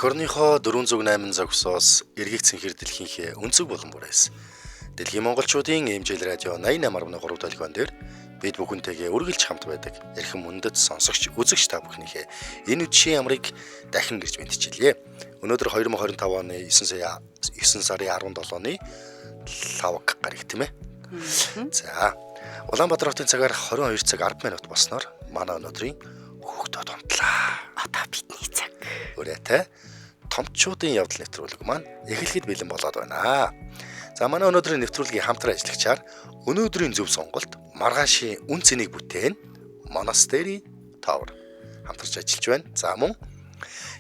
Эх орныхоо 408 зогсоос эргэг цэнхэр дэлхийнхээ өнцөг болон бүрээс дэлхийн монголчуудын MJL радио 88.3 долгион дээр бид бүхэнтэйгээ үргэлж хамт байдаг эрхэм мөндөд сонсогч үзэгч та бүхнийхээ энэ үдшийн амрыг дахин гэрж мэдчилье. Өнөөдөр 2025 оны 9 сарын 17-ны лавг гараг тийм ээ. За, Улаанбаатар хотын цагаар 22 цаг 10 минут болсноор манай өнөөдрийн хүүхдүүд унтлаа. Одоо бидний цаг. Өрөөтэй томчуудын явдал нэвтрүүлэг маань эхлэхэд бэлэн болоод байна. За, манай өнөөдрийн нэвтрүүлгийн хамтран ажиллагчаар өнөөдрийн зөв сонголт маргаашийн үн цэнийг бүтээн Monastery Tower хамтарч ажиллаж байна. За, мөн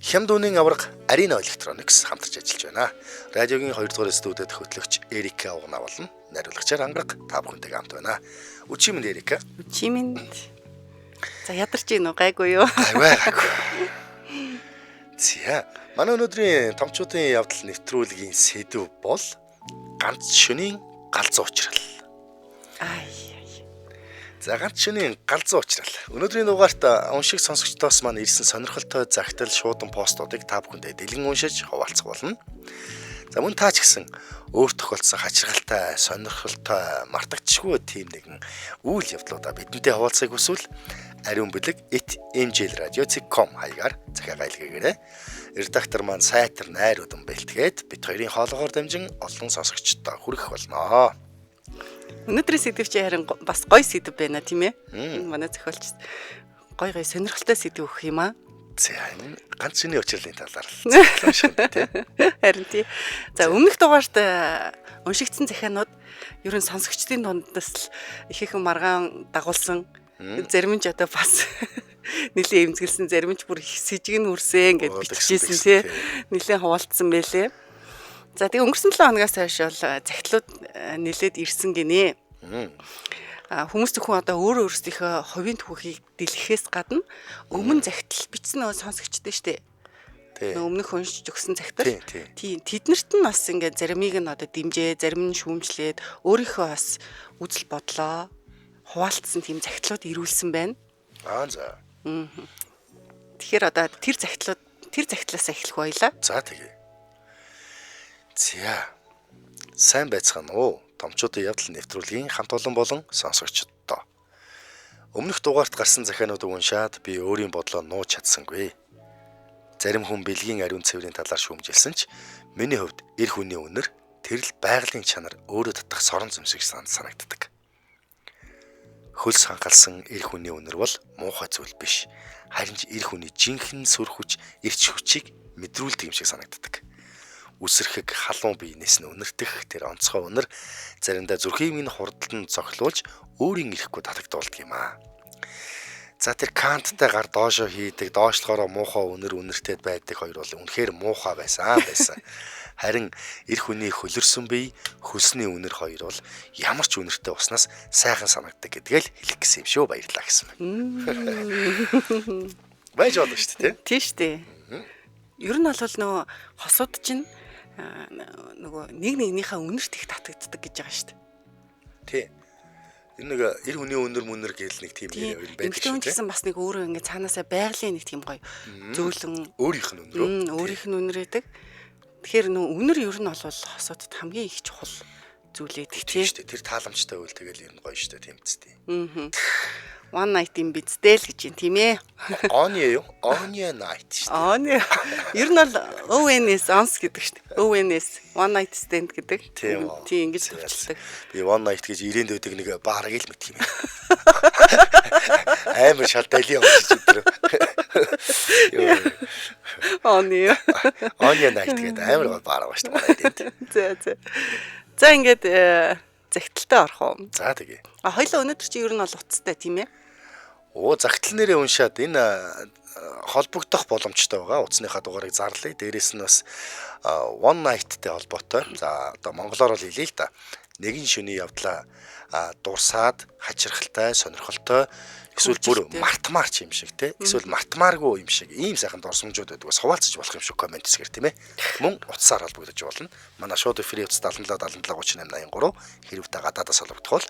Хямд үнийн аварга Arena Electronics хамтарч ажиллаж байна. Радиогийн 2 дугаар студид хөтлөгч Эрика Угнаа болон найруулагчаар Ангараг та бүхэнтэйгээ хамт байна. Өчийн мэнд, Эрика. Өчийн мэнд. За, ядарч гин үү, гайгүй юу? Гайгүй, гайгүй. За, манай өнөөдрийн томчуудын явдал нэвтрүүлгийн сэдэв бол ганц шөнийн галзуу учрал. Ай. За, ганц шөнийн галзуу учрал. Өнөөдрийн дугаарт уншиг сонсогчдоос маань ирсэн сонирхолтой загтал, шуудан постуудыг та бүхэндээ дэлгэн уншиж хуваалцах болно. За, мөн та ч гэсэн өөр тохиолдсон хачиргалтай, сонирхолтой, мартагдчихгүй тийм нэгэн үйл явдлуудаа бидэнтэй хуваалцахыг хүсвэл ариун бүлэг @mjlradio.com хаягаар захиагаа илгээгээрэй. Редактор маань сайтар найр удан бэлтгээд бид хоёрын хоолоогоор дамжин олон сонсогчдод хүргэх болно. Өнөөдрийн сэдэв чи харин бас гоё сэдэв байна, тийм ээ? Манай зохиолч гоё гоё сонирхолтой сэдэв өгөх юм аа. За, энэ ганц шөнийн учирлын талаар л унших тийм. Харин тий. За, өмнөх дугаарт уншигдсан захианууд ер нь сонсогчдын дундаас л их их маргаан дагуулсан. Зарим нь ч одоо бас нэлээд эмзэглэсэн, зарим нь ч бүр их сэжиг нь үрсэн гэд бичижсэн тий. Нэлээд хуваалцсан байлээ. За, тэгээ өнгөрсөн 7 хоногоос хойш бол захидлууд нэлээд ирсэн гинэ. Хүмүүс зөвхөн одоо өөрөө өөрсдийнхөө хувийн түүхийг дэлгэхээс гадна өмнө захидал бичсэн нөгөө сонсогчтой шүү дээ. Нөгөө өмнөх уншиж өгсөн захидал. Тийм, тэднэрт нь бас ингээд заримыг нь одоо дэмжээ, зарим нь шүүмжлээд өөрийнхөө бас үзэл бодлоо хуваалцсан тийм захидлууд ирүүлсэн байна. Аа, за. Тэгэхээр одоо тэр захидлууд, тэр захидлаас эхлэх байлаа. За, тэгье. За. Сайн байцгаана уу? Томчуудын явдал нэвтрүүлгийн хамт олон болон сонсогчдоо. Өмнөх дугаарт гарсан захиануудыг уншаад би өөрийн бодлоо нууж чадсангүй. Зарим хүн бэлгийн ариун цэврийн талаар шүүмжилсэн ч миний хувьд эр хүний үнэр тэр л байгалийн чанар өөрөө татах сорон зэм шиг санагддаг. Хөлс хангалсан эр хүний үнэр бол муухай зүйл биш. Харин ч эр хүний жинхэнэ сүр хүч, эрч хүчийг мэдрүүлдэг юм шиг санагддаг. Үсрэхэг халуун биенээс нь үнэртэх тэр онцгой үнэр заримдаа зүрхийг минь хурдлан цохилуулж өөрийн ирэхгүй татагдуулдаг юм аа. За, тэр канттай гар доошоо хийдэг, доошлохороо муухай үнэр үнэртэй байдаг хоёр бол үнэхээр муухай байсан байсан. Харин эр хүний хөлөрсөн бие, хөлсний үнэр хоёр бол ямар ч үнэртэй уснаас сайхан санагддаг гэдгээ л хэлэх гэсэн юм шүү. Баярлалаа гэсэн байна. Байж болно шүү дээ, тий? Тийм шүү дээ. Ер нь бол нөгөө хосууд чинь нөгөө нэг нэгнийхээ үнэрт их татагддаг гэж байгаа шүү дээ. Тий. Энэ нэг эр хүний үнэр мүнэр гэл нэг тийм нэр байдаг шүү дээ. Гэсэн бас нэг өөрөө ингээ цаанаасаа байгалийн нэг тийм гоё зөөлөн өөрийнх нь үнэр. Өөрийнх нь үнэр байдаг. Тэгэхээр нөгөө үнэр ер нь бол хосуудад хамгийн их чухал зүйл ээ. Тийм шүү дээ. Тэр тааламжтай үйл тэгэл ер нь гоё шүү дээ, тийм үстэй. Аа. One night юм биз дээ л гэж юм, тийм ээ. Оны юу? Оны night шүү дээ. Оны. Ер нь бол ONS, ons гэдэг шүү дээ. ONS, one night stand гэдэг. Тийм, тийм ингэж товчлдог. Би one night гэж ирэнд өгдөг нэг баарыг л мэдх юм. Амар шал дали юм шиг өдрөө. Оны. Оны night гэдэг амар гол баар байгаа шүү дээ. За за. За, ингээд захидалтай орох уу? За, тэгье. А хоёлаа өнөөдөр чи ер нь бол утастай, тийм ээ? Оо, захидал нэрээ уншаад энэ холбогдох боломжтой байгаа. Утасныхаа дугаарыг зарлая. Дээрээс нь бас one night-тэй холбоотой. За, одоо монголоор бол хэлье л да. Нэгэн шөнийн явдлаа дурсаад хачирхалтай, сонирхолтой, эсвэл бүр мартмаар ч юм шиг те. Эсвэл мартмааргүй юм шиг ийм сайхан дурсамжууд байдаг. Бас хуваалцаж болох юм шиг коммент хэсгээр, тийм ээ. Мөн утсаар холбогдож болно. Манай шууд free утас 77 77 38 83, хэрв та гадаадаас холбогдох бол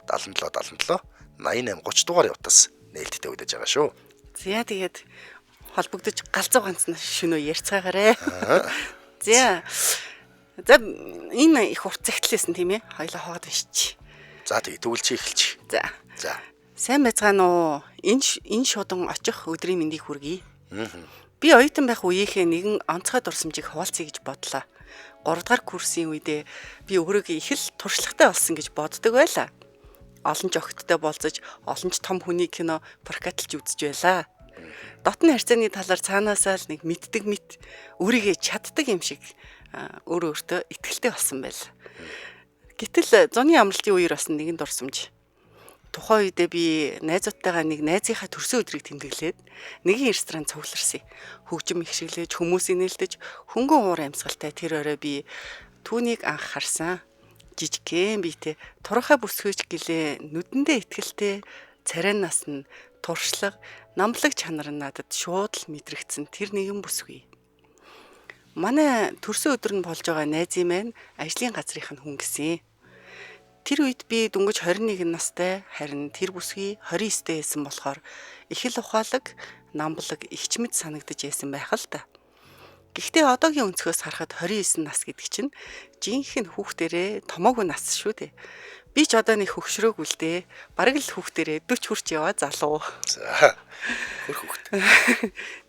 77 77 88 30 дугаарын утас нээлттэй өгдөж байгаа шүү. За, тэгээд Холбогдож галзуу ганц шөнөө ярьцгаагаарэ. За. За энэ их урт загтлээсэн тийм ээ. Хоёлаа хоод уншчих. За тэгээ тэгвэл чи эхэлчих. За. За. Сайн байцгаана уу? Энэ шудан очих өдрийн мэндийг хүргэе. Би оюутан байх үеийнхээ нэгэн онцгой дурсамжийг хуваалцъя гэж бодлоо. 3 дугаар курсын үедээ би өөрийгөө их л туршлагатай болсон гэж боддог байлаа. Олон ч охидтой болцож, олон ч том хүний кино прокатлж үзэж байлаа. Дотны харьцааны талаар цаанаасаа л нэг мэддэг мэт өөрийгөө чаддаг юм шиг өөрөө өөртөө итгэлтэй болсон байл. Гэтэл зуны амралтын үеэр бас нэгэн дурсамж. Тухайн үедээ би найзуудтайгаа нэг найзынхаа төрсөн өдрийг тэмдэглээд нэгэн ресторан цугларсан. Хөгжим ихшиглэж, хүмүүс инээлдэж, хөнгөн уур амьсгалтай тэр орой би түүнийг анх харсан. Жижигхэн биетэй, турхаа бүсгүйч гэлээ нүдэндээ итгэлтэй, царай нас нь туршлага, намлаг чанар нь надад шууд л мэдрэгдсэн тэр нэгэн бүсгүй. Манай төрсөн өдөр нь болж байгаа найзын маань ажлын газрынх нь хүн гэсэн. Тэр үед би дөнгөж 21 настай, харин тэр бүсгүй 29-тэй байсан болохоор их л ухаалаг, намблаг, ихчмэд санагдаж байсан байх л та. Гэхдээ одоогийн өнцгөөс харахад 29 нас гэдэг чинь жинхэнэ хүүхдэрээ томоогүй нас шүү дээ. Би ч одоо нэг хөгшрөөгүй л дээ. Бараг л хүүхдэрээ 40 хүрч яваа залуу. За. Хөр хүүхд.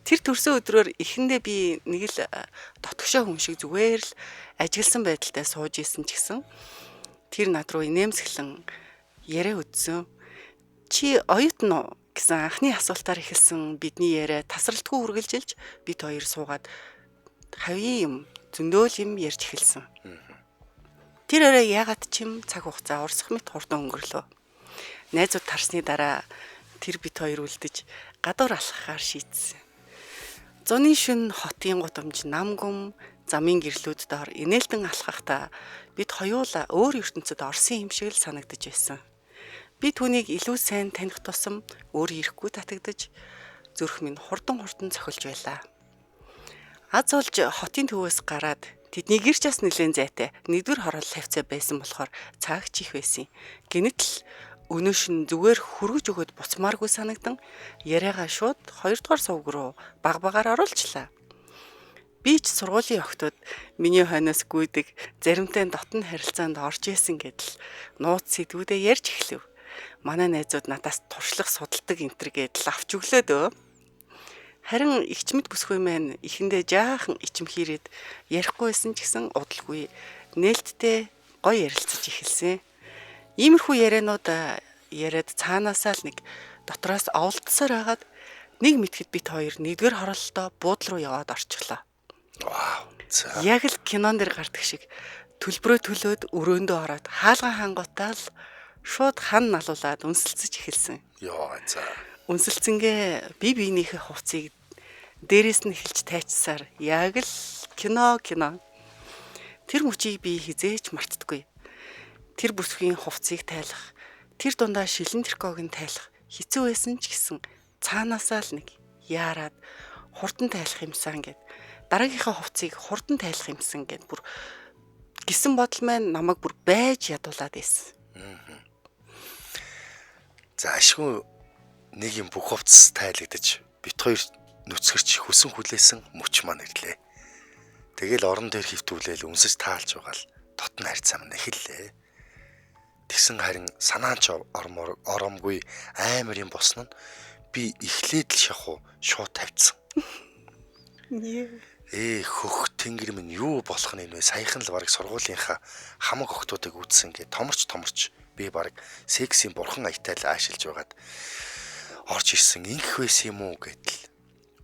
Тэр төрсөн өдрөөр эхэндээ би нэг л дотгошоо хүн шиг зүгээр л ажигласан байдалтай сууж исэн ч гэсэн тэр над руу инээмсэглэн яриа өдсөн. Чи оюутан уу гэсэн анхны асуултаар эхэлсэн бидний яриа тасралтгүй үргэлжилж бид хоёр суугаад хавийн юм зөндөөл юм ярьж эхэлсэн. Тэр орой яагаад ч юм цаг хугацаа урсах мэт хурдан өнгөрлөө. Найзууд тарсны дараа тэр бид хоёр үлдэж гадуур алхахаар шийдсэн. Зуны шөнө хотын гудамж нам гүм замын гэрлүүд доор инээлдэн алхахдаа бид хоёулаа өөр ертөнцид орсон юм шиг л санагдаж байсан. Би түүнийг илүү сайн таних тусам өөр ирэхгүй татагдаж зүрх минь хурдан цохилж байлаа. Аз болж хотын төвөөс гараад тэдний гэрч бас нэлээд зайтай нэгдүгээр хороол хавцаа байсан болохоор цаагч их байсан. Гэнэт л өнөөш нь зүгээр хөргөж өгөөд буцмааргүй санагдан яриагаа шууд хоёрдугаар сувг руу баг багаар оруулчлаа. Би ч сургуулийн охтууд миний хойноос гүйдэг заримтай дотн харилцаанд орж исэн гэдэл нууц сэдвүүдээ ярьж эхлэв. Манай найзууд надаас туршлах судалдаг энтер гэдэл авч өглөө дөө. Харин эгчмэд бүсгүй маань эхэндээ жаахан ичимхийрээд ярихгүй байсан ч гэсэн удалгүй нээлттэй гоё ярилцаж эхэлсэн. Иймэрхүү ярианууд яриад цаанаасаа л нэг дотроос оволдсоор хагаад нэг мэтгэд бит хоёр нэгдүгээр хороолтоо буудлын руу яваад орчихлоо. Вау. За. Яг л кинон дэр гардаг шиг төлбөрөө төлөөд өрөөндөө ороод хаалган хангуудаа л шууд хан налуулаад үнсэлцэж эхэлсэн. Йоо за. Үнсэлцэнгээ би биенийхээ хувцсыг дээрээс нь эхэлж тайчсаар яг л кино. Тэр мөчийг би хизээч мартдаггүй. Тэр бүсгийн хувцсыг тайлах, тэр дундаа шилэн тэрког нь тайлах хэцүү байсан ч гэсэн цаанаасаа л нэг яарад хурдан тайлах юмсан гэд дараагийнхаа хувцсыг хурдан тайлах юмсан гэд бүр гисэн бодол маань намайг бүр байж ядуулаад байсан. За ашгүй нэг юм бүх хувцас тайлагдаж бит хоёр нүцгэрч хүсэн хүлээсэн мөч маань ирлээ. Тэгэл орон дээр хөвтүүлээл үнсэж таалж байгаа л дотн харьцаа минь эхэллээ. Тэгсэн харин санаан ч ормоор оромгүй амар юм босно нь би эхлээд л шахуу шууд тавьчихсан. Хөх тэнгэр минь юу болох нь энэ вэ? Саяхан л бараг сургуулийнхаа хамаг охтуудыг үтсэн гэ томорч би бараг сексийн бурхан аятай л аашилж байгаад орж ирсэн ингэх байсан юм уу гэдэл.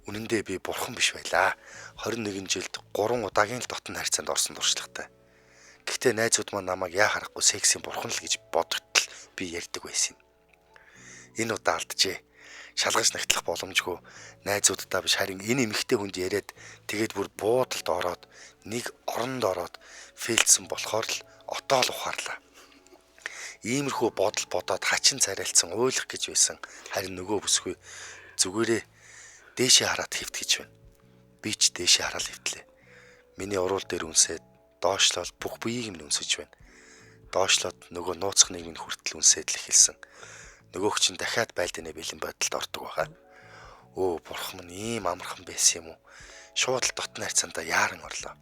Үнэн дээр би бурхан биш байлаа. 21 жилд 3 удаагийн л дотн харьцаанд орсон туршлагатай. Гэхдээ найзууд маань намайг яа харахгүй сексийн бурхан л гэж бодогдтол би ярьдаг байсан юм. Энэ удаа алджээ. Шалгаж нагтлах боломжгүй. Найзууддаа биш харин энэ эмэгтэй хүнд яриад тэгээд бүр буудалд ороод нэг оронд ороод фейлдсэн болохоор л отоол ухаарлаа. Иймэрхүү бодол бодоод хачин царайлцсан уйлах гэж байсан. Харин нөгөө бүсгүй зүгээрээ дээшээ хараад хэвтгэж байна. Би ч дээшээ хараад хэвтлээ. Миний уруул дээр үнсээд доошлол бүх биеийг минь үнсэж байна. Доошлоод нөгөө нууцх нэг минь хүртэл үнсээд л эхэлсэн. Нөгөөх чинь дахиад байлдааны бэлэн байдалд ордог байгаа. Өө бурхан минь ийм амархан байсан юм уу? Шууд л дотны харьцаандаа яаран орлоо.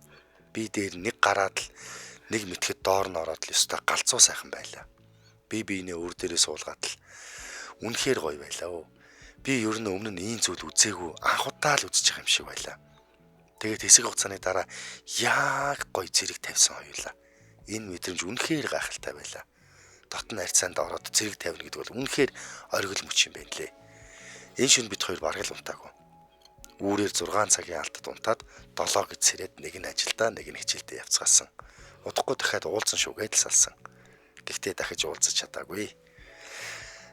Би дээр нэг гараад л нэг мэтгэд доор нь ороод л ёстой галзуу сайхан байлаа. Би биенээ өр дээрээ суулгаад л үнэхээр гоё байлаа. Би ер нь өмнө нь ийм зүйл үзээгүй анх удаа л үзэж байгаа юм шиг байлаа. Тэгээд хэсэг хугацааны дараа яг гоё зэрэг тавьсан хоёулаа. Энэ мэдрэмж үнэхээр гайхалтай байлаа. Дотн харьцаанд ороод зэрэг тавина гэдэг бол үнэхээр оргил мөч юм байна лээ. Энэ шөнө бид хоёр бараг л унтаагүй. Үүрээр 6 цагийн алдад унтаад 7 гэж сэрээд нэг нь ажилдаа нэг нь хичээлдээ явцгаасан. Удахгүй дахиад уулзсан шүү гэж л салсан. Гэхдээ дахиж уулзах чадаагүй.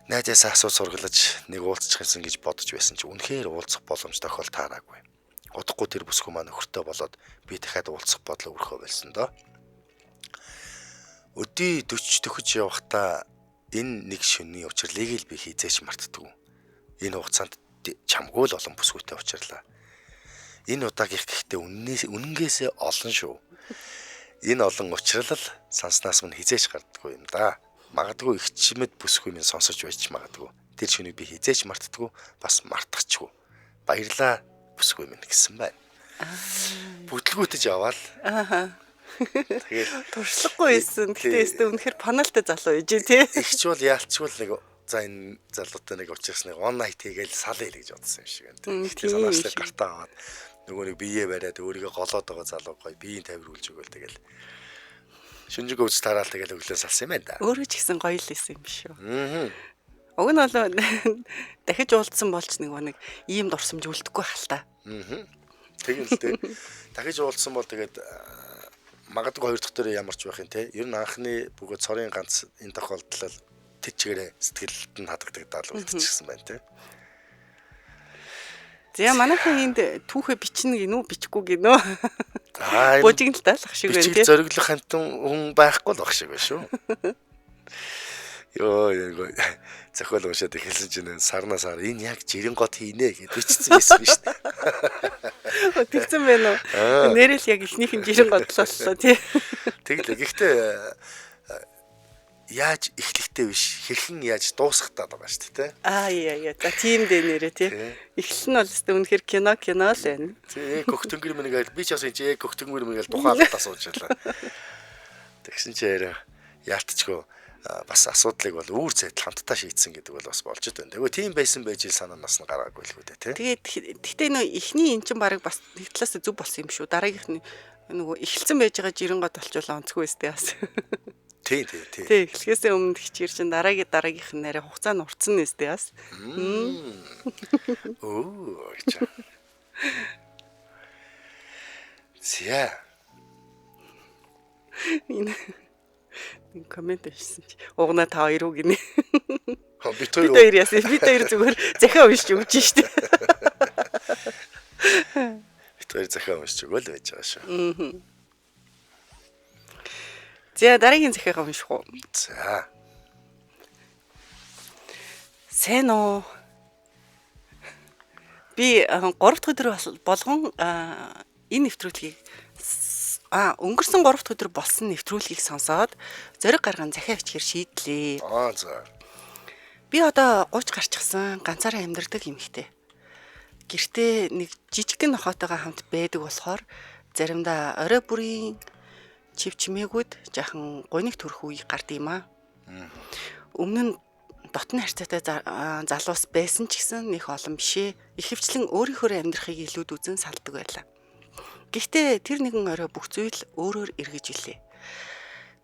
Найзаасаа асуу сургалж нэг уулзчих юмсан гэж бодож байсан чи үнэхээр уулзах боломж тохиол таараагүй. Удахгүй тэр бүсгүй маань нөхөртэй болоод би дахиад уулзах бодлоо өрхөө болсон доо. Өдий 40 төхөж явахдаа энэ нэг шөнийн учирлыг л би хизээч мартдаггүй. Энэ хугацаанд чамгүй л олон бүсгүйтэй учирлаа. Энэ удаагийнх гэхдээ үнэнгээсээ олон шүү. Энэ олон учрал санснаас минь хизээч гардаггүй юм да. Магадгүй их чимэд бүсгүй минь сонсож байж магадгүй. Тэр шөнийг би хизээч мартдаггүй, бас мартахчгүй. Баярлаа бүсгүй минь гэсэн байна. Бүтлгүүтэж яваал. Ааха. Тэгэл туршлагагүй байсан. Гэтэ өстө үнэхээр паналтай залуу ээж тий. Ихч бол яалчгүй л нэг за энэ залуутай нэг учирс нэг one night хийгээл салъя л гэж бодсон юм шиг байна. Гэтэ санаачлаг гартаа аваад нөгөө нэг бие бариад өөрийгөө голоод байгаа залуу гоё биеийн тавируулж өгөөл тэгэл шүнжиг өвч тараал тэгэл өглөө салсан юм байна да. Өөрөө ч гэсэн гоё л исэн юм биш үү. Аа. Уг нь бол дахиж уулзсан болж нэг ийм дурсамж үлдэхгүй хал та. Аа. Тэгин л дээ. Дахиж уулзсан бол тэгээд магадгүй хоёр дахь дээр ямар ч байх юм те. Ер нь анхны бөгөөд цорын ганц энэ тохиолдол тэр чигээрээ сэтгэлд нь хадгагдаад үлдчихсэн байна те. За манайхан энд түүхэ бичнэ гинүү бичихгүй гинөө. Аа бужигналтаа л ах шиг байна тий. Зориглох хамтан хүн байхгүй л ах шиг байна шүү. Йоо яг зохиол уншаад эхэлсэн чинь сарнаа сар энэ яг жирэн гот хийнэ гэж бичсэн байсан биз дээ. Тэгсэн байна уу? Нэрэл яг эхнийх нь жирэн гот л боллоо тий. Тэглээ. Гэхдээ яаж эхлэхтэй биш хэрхэн яаж дуусгахтаа байгаа шүү дээ тий. Аа яа яа. За тийм дээ нэрээ тий. Эхлэл нь бол өстө үнэхээр кино кино л байна. Тий, гөгтөнгөр минь гээл би ч бас энэ гөгтөнгөр минь гээл тухайлтаа сууж байлаа. Тэгсэн чи яриа яалтчгүй бас асуудлыг бол үүр зэтэл хамтдаа шийдсэн гэдэг бол бас болж байна. Тэгээ тийм байсан байж ил санаа нас нь гараагүй л хүү дээ тий. Тэгээд тэгтээ нөө эхний эн чинь баг бас нэг талаас зөв болсон юм шүү. Дараагийнх нь нөгөө эхэлсэн байж байгаа жирэн гот болчулаа онцгүй өстэй бас. Тий, тий, тий. Тий, эхлэхээсээ өмнө хичээр чинь дараагийнх нь арай хугацаа нь уртсан нэстэй бас. Өө гэж. Зя. Энэ нэг коммент уншсан чи угнаа та хоёр уу гинэ. Бид хоёр яасан. Бид хоёр зүгээр захиа уншиж өгч штэ. Бид хоёр захиа уншиж өгөөл байж байгаа шүү. Аа. За дараагийн захиагаа унших уу? За. Сайн уу? Би 3 дахь өдөр болгон энэ нэвтрүүлгийг өнгөрсөн 3 дахь өдөр болсон нэвтрүүлгийг сонсоод зориг гарган захиа бичгээр шийдлээ. Аа за. Би одоо 30 гарчихсан ганцаараа амьдардаг эмэгтэй. Гэртээ нэг жижигхэн нохойтойгоо хамт байдаг болохоор заримдаа орой бүрийн чив чимээгүүд жаахан гуниг төрөх үе гард юм аа. Өмнө нь дотны харьцаатай залуус байсан ч гэсэн нэх олон бишээ. Ихэвчлэн өөрийнхөө амьдрахыг илүүд үзэн салдаг байлаа. Гэхдээ тэр нэгэн орой бүх зүйл өөрөөр эргэж илээ.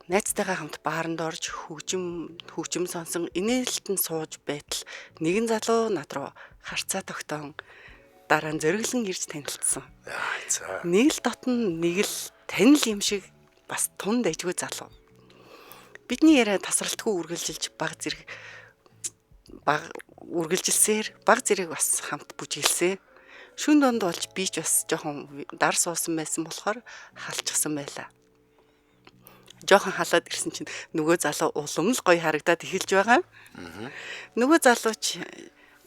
Найзтайгаа хамт бааранд орж хөгжим сонсон инээлтэн сууж байтал нэгэн залуу над руу харцаа тогтоон дараа нь зориглон ирж танилцсан. За. Нэг л дотн нэг л танил юм шиг бас тунд ажгүй залуу. Бидний яриа тасралтгүй үргэлжилж баг үргэлжилсээр баг зэрэг бас хамт бүжиглсэн. Шүн донд болж би ч бас жоохон дар суусан байсан болохоор халчихсан байлаа. Жоохон халаад ирсэн чинь нөгөө залуу улам л гоё харагдаад эхэлж байгаа. Нөгөө залууч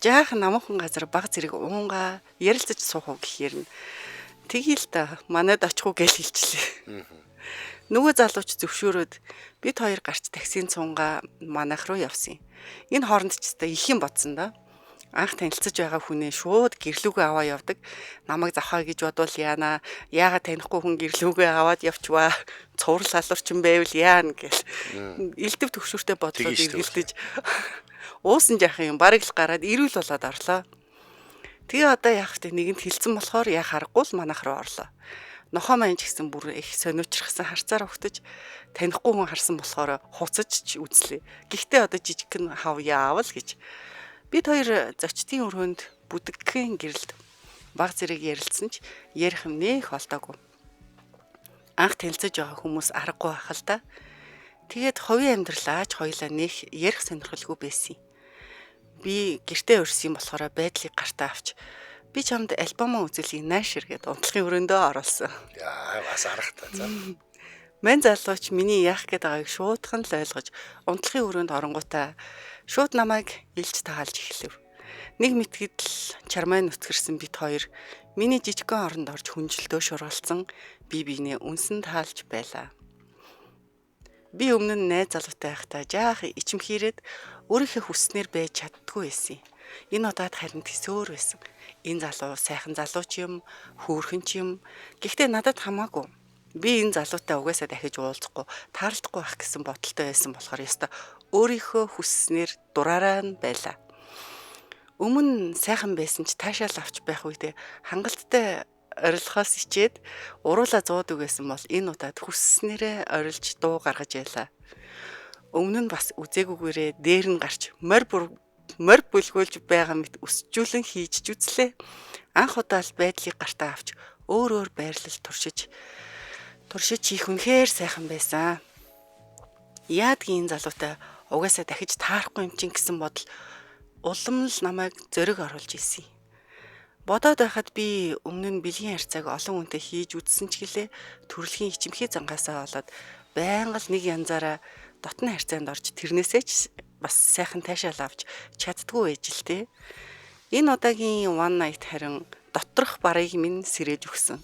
жаахан намуухан газар баг зэрэг уунгаа ярилцаж суух уу гэхээр нь тэгье л та манад очих уу гэж хэлчлээ. Нөгөө залууч зөвшөөрөөд бид хоёр гарч таксийн цунгаа манайх руу явсан. Энэ хооронд ч өстой их юм бодсон да. Анх танилцаж байгаа хүнээ шууд гэрлүүгээ аваа явдаг. Намайг завхаа гэж бодвол яана. Яагаад танихгүй хүн гэрлүүгээ аваад явчваа. Цуврал алуурчин байвал яана гэл. Элдв төгшүүртэй бодлоод эргэлдэж уусан жаахан юм бараг л гараад эрүүл болоод орлоо. Тэгээ одоо яах вэ? Нэгэнт хилцэн болохоор яа харахгүй л манайх руу орлоо. Нохоо маань ч гэсэн бүр их сониучрхсан харцаар угтаж танихгүй хүн харсан болохоор хуцаж ч үзлээ. Гэхдээ одоо жижигхэн хав яавал гэж. Бид хоёр зочдын өрөөнд бүдэгхэн гэрэлд баг зэрэг ярилцсан ч ярих юм нэх олдоогүй. Анх танилцаж байгаа хүмүүс аргагүй байх л да. Тэгээд хувийн амьдралаач хоёлаа нэх ярих сонирхолгүй байсан юм. Би гэртээ урьсан болохоор байдлыг гартаа авч би чамд альбомоо үзүүлье наашир гэд унтлахын өрөөндөө оруулсан. Яа бас аргатай за. Мань залууч миний яах гээд байгааг шуудхан л ойлгож унтлахын өрөөнд оронгуудаа шууд намайг илж таалж эхлэв. Нэг мэтгэд л чармай нүцгэрсэн бит хоёр миний жижигхэн оронд орж хүнжилдөө шургалцсан би биенээ үнсэн таалж байлаа. Би өмнө нь найз залуутай байхдаа жаах ичимхийрээд өөрийнхөө хүснээр байж чаддгүй байсан юм. Энэ удаад харин тэсөөр байсан. Энэ залуу сайхан залуу ч юм, хөөрхөн ч юм. Гэхдээ надад хамаагүй. Би энэ залуутай угаасаа дахиж уулзахгүй, таарлахгүй байх гэсэн бодолтой байсан болохоор ёстой өөрийнхөө хүсснээр дураараа нь байлаа. Өмнө сайхан байсан ч таашаал авч байх үедээ хангалттай орилохоос ичээд уруула зуудаг байсан бол энэ удаад хүсснээрээ орилж дуу гаргаж байлаа. Өмнө нь бас үзээгүйгээрээ дээр нь гарч морь бүлгүүлж байгаа мэт өсчүүлэн хийж ч үзлээ. Анх удаа л байдлыг гартаа авч өөр өөр байрлал туршиж хийх үнэхээр сайхан байсан. Яадгийн энэ залуутай угаасаа дахиж таарахгүй юм чинь гэсэн бодол улам л намайг зориг оруулж ирсэн. Бодоод байхад би өмнө нь бэлгийн харьцааг олон хүнтэй хийж үзсэн ч гэлээ төрөлхийн ичимхий зангаасаа болоод байнга л нэг янзаараа дотны харьцаанд орж тэрнээсээ ч бас сайхан таашаал авч чаддгүй байж л тээ. Энэ удаагийн one night харин доторх барыг минь сэрэж өгсөн.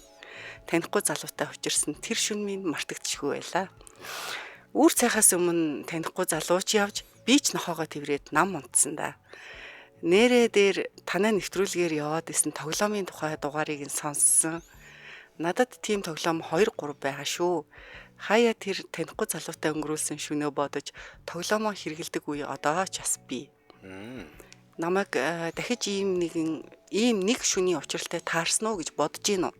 Танихгүй залуутай учирсан тэр шүн минь мартагдчихгүй байлаа. Үүр цайхаас өмнө танихгүй залууч явж би ч нохоогоо тэрврээд нам унтсан да. Нэрээ дээр танай нэвтрүүлгээр яваад исэн тоглоомын тухай дугаарыг нь сонссон. Надад тийм тоглоом 2 3 байгаа шүү. Хаяа тэр танихгүй залуутай өнгөрүүлсэн шүнөө бодож тоглоомоо хэрэгэлдэг үе одоо ч бас бий. Намайг дахиж ийм нэг шүний учралтай таарсан уу гэж бодож гин үү?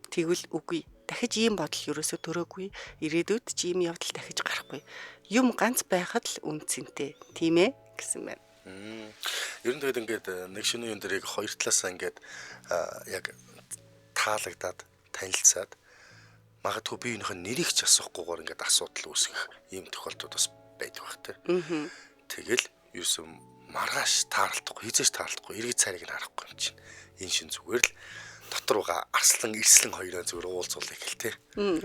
Тэгвэл үгүй. Дахиж ийм бодол ерөөсөө төрөөгүй. Ирээдүйд ч ийм явдал дахиж гарахгүй. Юм ганц байхад л үн цэнтэй. Тийм ээ гэсэн байна. Ер нь тэгээд ингээд нэг шөнийн юм дээр яг хоёр талаасаа ингээд яг таалагдаад танилцаад магадгүй биеийнхээ нэрийг ч асуухгүйгээр ингээд асуудал үүсгэх ийм тохиолдлууд бас байдаг байх те. Тэгэл ерөөсөө маргааш таарлахгүй, хизээш таарлахгүй, эргэж царайг нь харахгүй юм чинь. Энэ шин зүгээр л дотор байгаа арслан эрслэн хоёроо зүгээр уулзуулъя гэл те.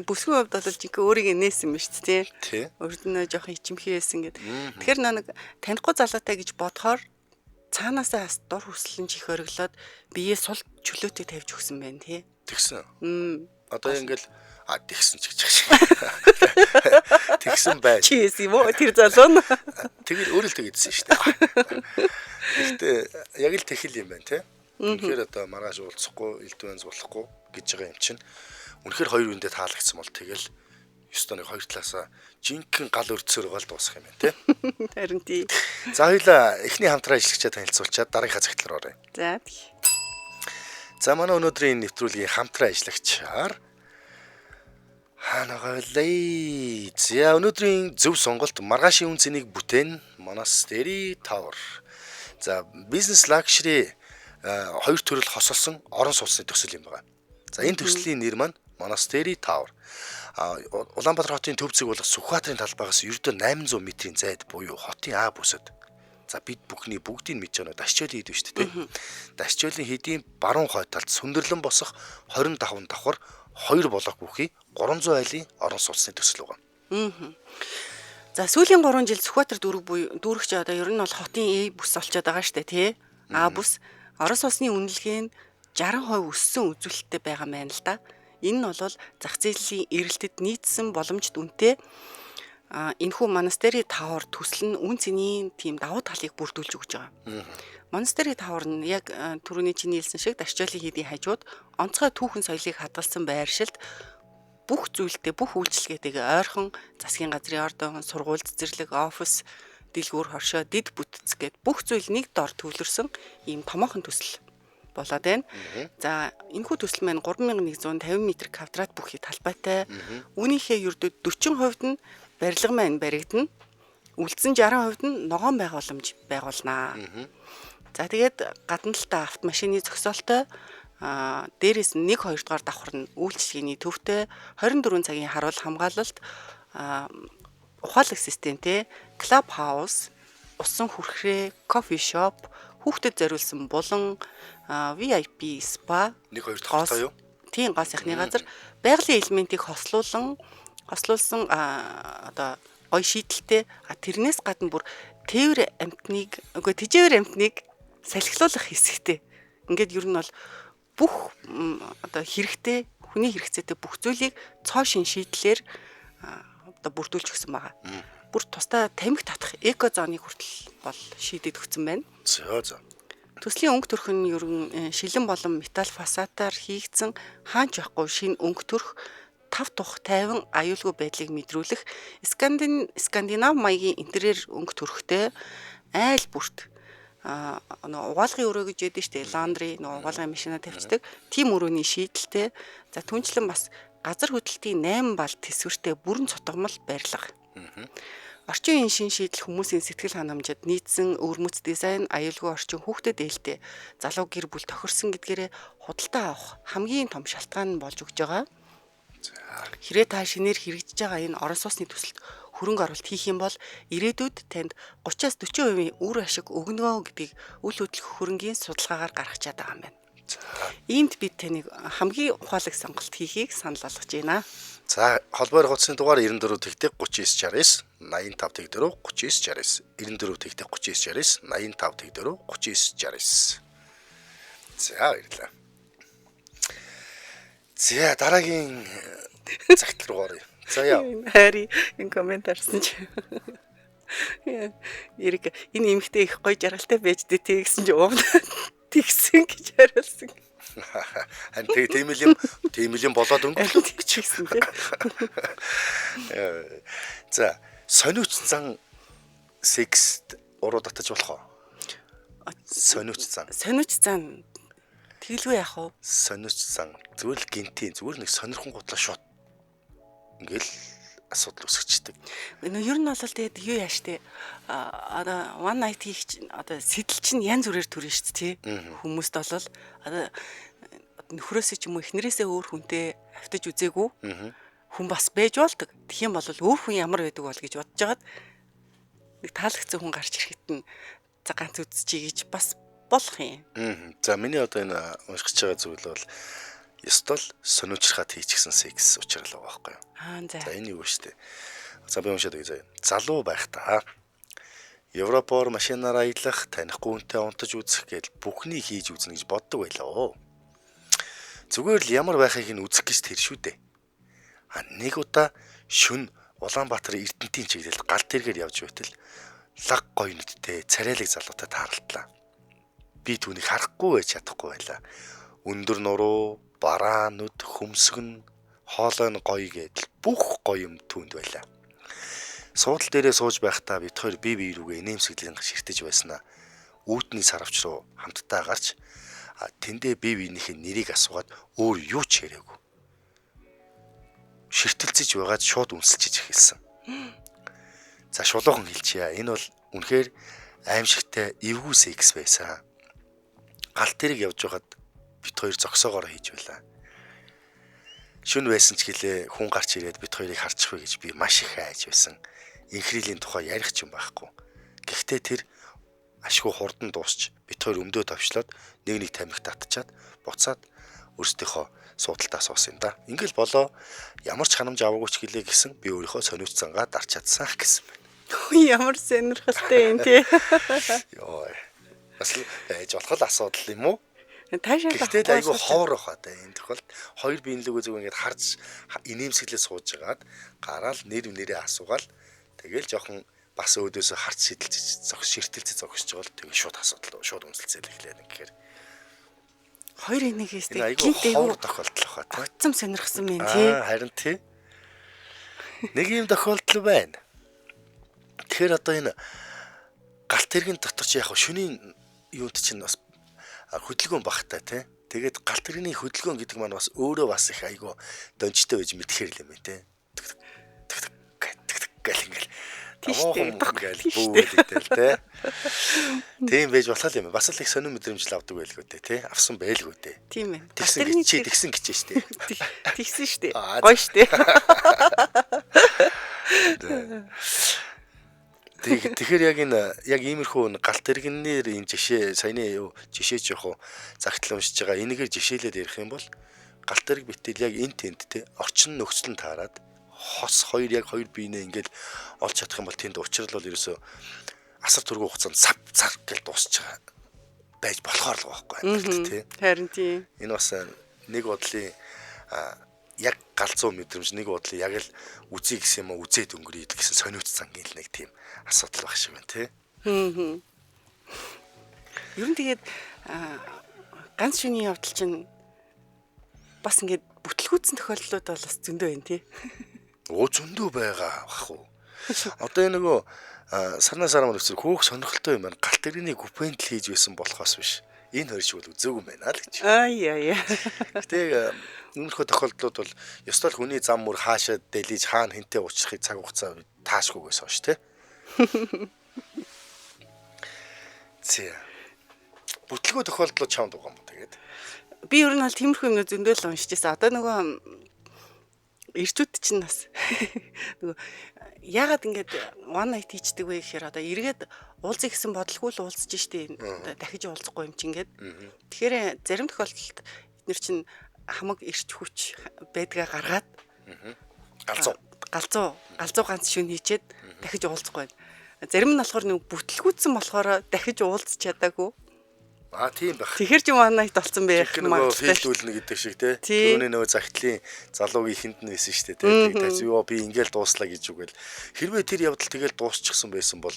Бүсгүй хувьд бол жинхэнэ өөрийг нээсэн юм шүү дээ. Тий. Урд нь жоохон ичимхий байсан гэд. Тэгэхээр нэг танихгүй залуутай гэж бодохоор цаанаасаа бас дур хүсэл нь чих ориглоод биеэ сул чөлөөтэй тавьж өгсөн байна тий. Тэгсэн. Одоо ингээл тэгсэн ч гэж байгаа шиг. Тэгсэн байж. Чи хийсэн юм уу тэр залуу нь? Тэгэл өөрөө л тэгдсэн шүү дээ. Гэхдээ яг л тэхэл юм байна тий. Үнэхээр одоо маргааш уулзахгүй, элдв янз болохгүй гэж байгаа юм чинь. Үнэхээр хоёр үндэ таалагдсан бол тэгэл ёстой нэг хоёр талаасаа жинхэнэ гал өрдсөөр гол дуусах юм байна тий. Харин тий. За хоёлаа эхний хамтран ажиллагчаа танилцуулчаад дараагийнхаа цагтлаар оръё. За тий. За манай өнөөдрийн нэвтрүүлгийн хамтран ажиллагчаар хаана галээ. За өнөөдрийн зөв сонголт маргаашийн үн цэнийг бүтээн Monastery Tower. За бизнес luxury хоёр төрөл хосолсон орон сууцны төсөл юм байна. За энэ төслийн нэр маань Monastery Tower. Улаанбаатар хотын төв зэг болох Сүхбаатарын талбайгаас ердөө 800 метрийн зайд буюу хотын А бүсэд. За бид бүхний бүгдийг мэдж байгаа Дашчойлын хэд шүү дээ. Дашчойлын хэдийн баруун хойд талд сүндэрлэн босох 25 давхар 2 блок бүхий 300 айлын орон сууцны төсөл байгаа. За сүүлийн 3 жил Сүхбаатар дүүрэг буюу дүүрэгч одоо ер нь бол хотын А бүс болчиход байгаа шүү дээ тий. А бүс орон сууцны үнэлгээ нь 60% өссөн үзүүлэлттэй байгаа юм байна л да. Энэ нь бол зах зээлийн эрэлтэд нийцсэн боломжит үнэтэй Энэхүү Monastery Tower төсөл нь үн цэнийн тийм давуу талыг бүрдүүлж өгч байгаа. Monastery Tower нь яг түрүүний чиний хэлсэн шиг Дашжоолын хийдийн хажууд онцгой түүхэн соёлыг хадгалсан байршилд бүх зүйлтэй, бүх үйлчилгээтэйгээ ойрхон засгийн газрын ордон, сургууль, цэцэрлэг, офис, дэлгүүр, хоршоо, дэд бүтц гээд бүх зүйл нэг дор төвлөрсөн ийм томоохон төсөл болоод байна. За, энэхүү төсөл маань 3150 м квадрат бүхий талбайтай. Үүнийхээ ердөө 40% нь барилга маань баригдана. Үлдсэн 60% нь ногоон байгууламж байгуулнаа. За, тэгээд гадна талдаа автомашины зогсоолтой, дээрээс нь 1 2 дугаар давхар нь үйлчилгээний төвтэй, 24 цагийн харуул хамгаалалт, ухаалаг системтэй, club house, усан хүрхрээ, coffee shop, хүүхдэд зориулсан булан, VIP spa, 1 2 давхартай юу? Тийм, гоо сайхны газар, байгалийн элементийг хослуулсан одоо гоё шийдэлтэй, тэрнээс гадна бүр тээвэр амьтныг, үгүй, тэжээвэр амьтныг салхилуулах хэсэгтэй. Ингээд ер нь бол бүх одоо хэрэгтэй, хүний хэрэгцээтэй бүх зүйлийг цоо шин шийдлэр одоо бүрдүүлж өгсөн байгаа. Бүр тусдаа тамхи татах eco zone ыг хүртэл бол шийдээд өгсөн байна. За. Төслийн өнгө төрх нь ер нь шилэн болон металл фасадаар хийгдсэн, хаач байхгүй шинэ өнгө төрх, тав тух тайван аюулгүй байдлыг мэдрүүлэх Скандинав маягийн интерьер өнгө төрхтэй, айл бүрт нөө угаалгын өрөө гэж ядсан шүү дээ. Laundry, нөө угаалгын машина тавьчихдаг. Тийм өрөөний шийдэлтэй. За, түнчлэн бас газар хөдлөлтийн 8 балл тэсвэртэй бүрэн цутгамал барилга. Орчин үеийн шин шийдэл, хүмүүсийн сэтгэл ханамжид нийцсэн өвөрмөц дизайн, аюулгүй орчин, хүүхдэд ээлтэй, залуу гэр бүл тохирсон гэдгээрээ худалдаа авах хамгийн том шалтгаан нь болж өгч байгаа. Хэрэг та шинээр хэрэгжиж байгаа энэ орон сууцны төсөлд хөрөнгө оруулалт хийх юм бол ирээдүйд танд 30-аас 40% үр ашиг өгнө гэдгийг үл хөдлөх хөрөнгийн судалгаагаар гаргачаад байгаа юм байна. Иймд бид таныг хамгийн ухаалаг сонголт хийхийг санал болгож байна. За, холбоор хуудасны дугаар 94 тэгтэг 39 69 85 тэгдэрүү 39 69 94 тэгтэг 39 69 85 тэгдэрүү 39 69. За, баярлалаа. За, дараагийн цагт руу оръё. За, яа. Хари энэ коммент харсан чи. Эрэг энэ эмэгтэй их гоё жаргалтай байж дээ тий гэсэн чи уун тэгсэн гэж хариулсан. Харин тэг тийм л юм болоод өнгөрлөө гэж хэлсэн тий. За, сониуч зан секст уруу татаж болох уу? Сониуч зан. Сониуч зан тэгэлгүй яах вэ? Сониуч зан зүгээр л гинтийн зүгээр нэг сонирхон гутлаа шууд ингээл асуудал үүсгэждэг. Нөө ер нь бол тэгээд юу яаш те, одоо one night хийх чинь одоо сэтэл чинь янз бүрээр төрнө шүү дээ тий. Хүмүүст бол одоо нөхрөөсөө ч юм уу эхнэрээсээ өөр хүнтэй автаж үзээгүй хүн бас байж болдог. Тэгэх юм бол өөр хүн ямар байдаг бол гэж бодож хагаад нэг таалагдсан хүн гарч ирэхэд нь за ганц үзчихье гэж бас болох юм. За, миний одоо энэ уншиж байгаа зүйл бол ёстой л сониучрахад хийчихсэн секс учрал байгаа байхгүй юу? Аа, за. За, энэ юу шүү дээ. За, би уншаад өгье заяа. Залуу байхдаа Европоор машинаар аялах, танихгүй хүнтэй унтаж үзэх гээд бүхнийг хийж үзнэ гэж боддог байлаа. Зүгээр л ямар байхыг нь үзэх гэж тэр шүү дээ. А нэг удаа шүн Улаанбаатар Эрдэнтийн чиглэлд гал тэргээр явж байтал лаг гоё нүдтэй царайлаг залуутай тааралдлаа. Би түүнийг харахгүй байж чадахгүй байлаа. Өндөр нуруу, бараа нүд, хөмсгөн, хоолой нь гоё гэдэл бүх гоё юм түүнд байлаа. Суудал дээрээ сууж байхдаа бид хоёр бие бие рүүгээ инээмсэглэн ширтэж байснаа үүдний саравч руу хамтдаа гарч тэндээ бие биенийхээ нэрийг асуугаад өөр юу ч яриаггүй. Ширтэлцэж байгаад шууд үнсэлчиж эхэлсэн. За, шулуухан хэлчихье. Энэ бол үнэхээр аимшигтай эвгүй секс байсан. Гал тэрэг явж байхад бид хоёр зогсоогоор хийж байлаа. Шүн байсан ч гэлээ хүн гарч ирээд бид хоёрыг харчих вэ гэж би маш их айж байсан. Инхрилийн тухай ярих ч юм байхгүй. Гэхдээ тэр ашгүй хурдан дуусч бид хоёр өмдөө товчлоод нэг нэг тамхи татчаад буцаад өөрсдийнхөө суудалтаа суусан юм да. Ингээл болоо, ямар ч ханамж аваагүй ч гэлээ гэсэн би өөрийнхөө сониуч зангаа дарч чадсан гэсэн байна. Ямар сонирхолтой юм тий. Йоо. Бас л байж болох л асуудал юм уу? Таашаал. Гэхдээ л айгүй ховор баха та энэ тохиолдолд хоёр биенлүүгээ зүгээр ингээд харж инээмсэглээ сууж агаад гараал нэр нэрээ асуугаал Тэгэл жоохон бас өөдөөсөө харц шидэлцэж зогс ширтэлцэж зогсож байгаа л тэгээ шууд асуудал шууд үнсэлцэл эхлэв гэхээр Хоёр энийгээс энэ айгүй тэг ховор тохиолдол хаа тий. Огцом сонирхсан юм тий. Харин тий. Нэг юм тохиолдол байна. Тэгэхээр одоо энэ галт тэрэгэн дотор чи яг шөнийн юунд чинь бас хөдөлгөөн багтай тий. Тэгээд галт тэрэгний хөдөлгөөн гэдэг маань бас өөрөө бас их айгүй донжтой байж мэдхээр л юм байна тий. Тэг тэг тэг тэг гэл ингээл Тийштэй ингээл бүүгээд тий. Тийм байж болох юм. Бас л их сонин мэдрэмж л авдаг байлгүй дээ тий. Авсан байлгүй дээ. Тийм ээ. Тэгсэн гэж чи тэгсэн гэж штэ. Тэгсэн штэ. Гоё штэ. Тэгэхээр яг энэ яг иймэрхүү галт тэрэгнээр энэ жишээ саяны юу жишээч яг уу загтал уншиж байгаа энэгээр жишээлээд ярих юм бол галт тэрэг битэл яг энэ тэнд те орчин нөхцөл нь таарад хос хоёр яг хоёр биенээ ингээл олж чадах юм бол тэнд учрал бол ерөөсөө асар түргэн хугацаанд сав цар гэл дуусч байгаа байж болохоор л байгаа байхгүй амьдралд тий. Харин тийм. Энэ бас нэг бодлын яг галзуу мэдрэмж нэг бодлын яг л үзье гэсэн юм уу үзээд өнгөрье гэсэн сониуц зангийн л нэг тийм асуудал байх шиг байна тий. Ер нь тэгээд ганц шөнийн явдал чинь бас ингээд бүтлгүүцсэн тохиолдлууд бол бас зөндөө байна тий. Өө зөндөө байгаа бах уу. Одоо энэ нөгөө сарнаа сараа мөр хөөх сонирхолтой юм байна. Галт тэрэгний гүпэнтл хийж байсан болохоос биш. Энэ хоёр шиг бол үзээгүй юм байна л гэж. Аа яа яа. Гэтэ өмнөхөө тохиолдлууд бол ёстой л хүний зам мөр хаашаа дэлиж хаана хинтээ уучлахыг цаг хугацаа таашгүйгээс хойш тий. Зэ. Бүтлгүү тохиолдлууд чамд байгаа юм уу тэгээд? Би ер нь бол тиймэрхүү юмнууд зөндөө л уншиж байсан. Одоо нөгөө ирчүүд чинь бас нөгөө яагаад ингэж one night хийчдэг вэ гэхээр одоо эргээд уулзъя гэсэн бодлогүй л уулзж штэ дахиж уулзахгүй юм чинь ингээд. Тэгэхээр зарим тохиолдолд эднэр чинь хамаг ирч хүч байдгаа гаргаад галзуу ганц шүн хийчээд дахиж уулзахгүй байна. Зарим нь болохоор нэг бүтлгүүцсэн болохоор дахиж уулзч чадаагүй. Аа тийм байх. Тэгэхээр ч one night болсон байх магадлалтай. Филдүүлнэ гэдэг шиг те. Түүний нөгөө загтлын залуугийн ихэнд нь байсан шүү дээ те. Тэг ёо би ингээл дууслаа гэж үгээл. Хэрвээ тэр явдал тэгэл дуусчихсан байсан бол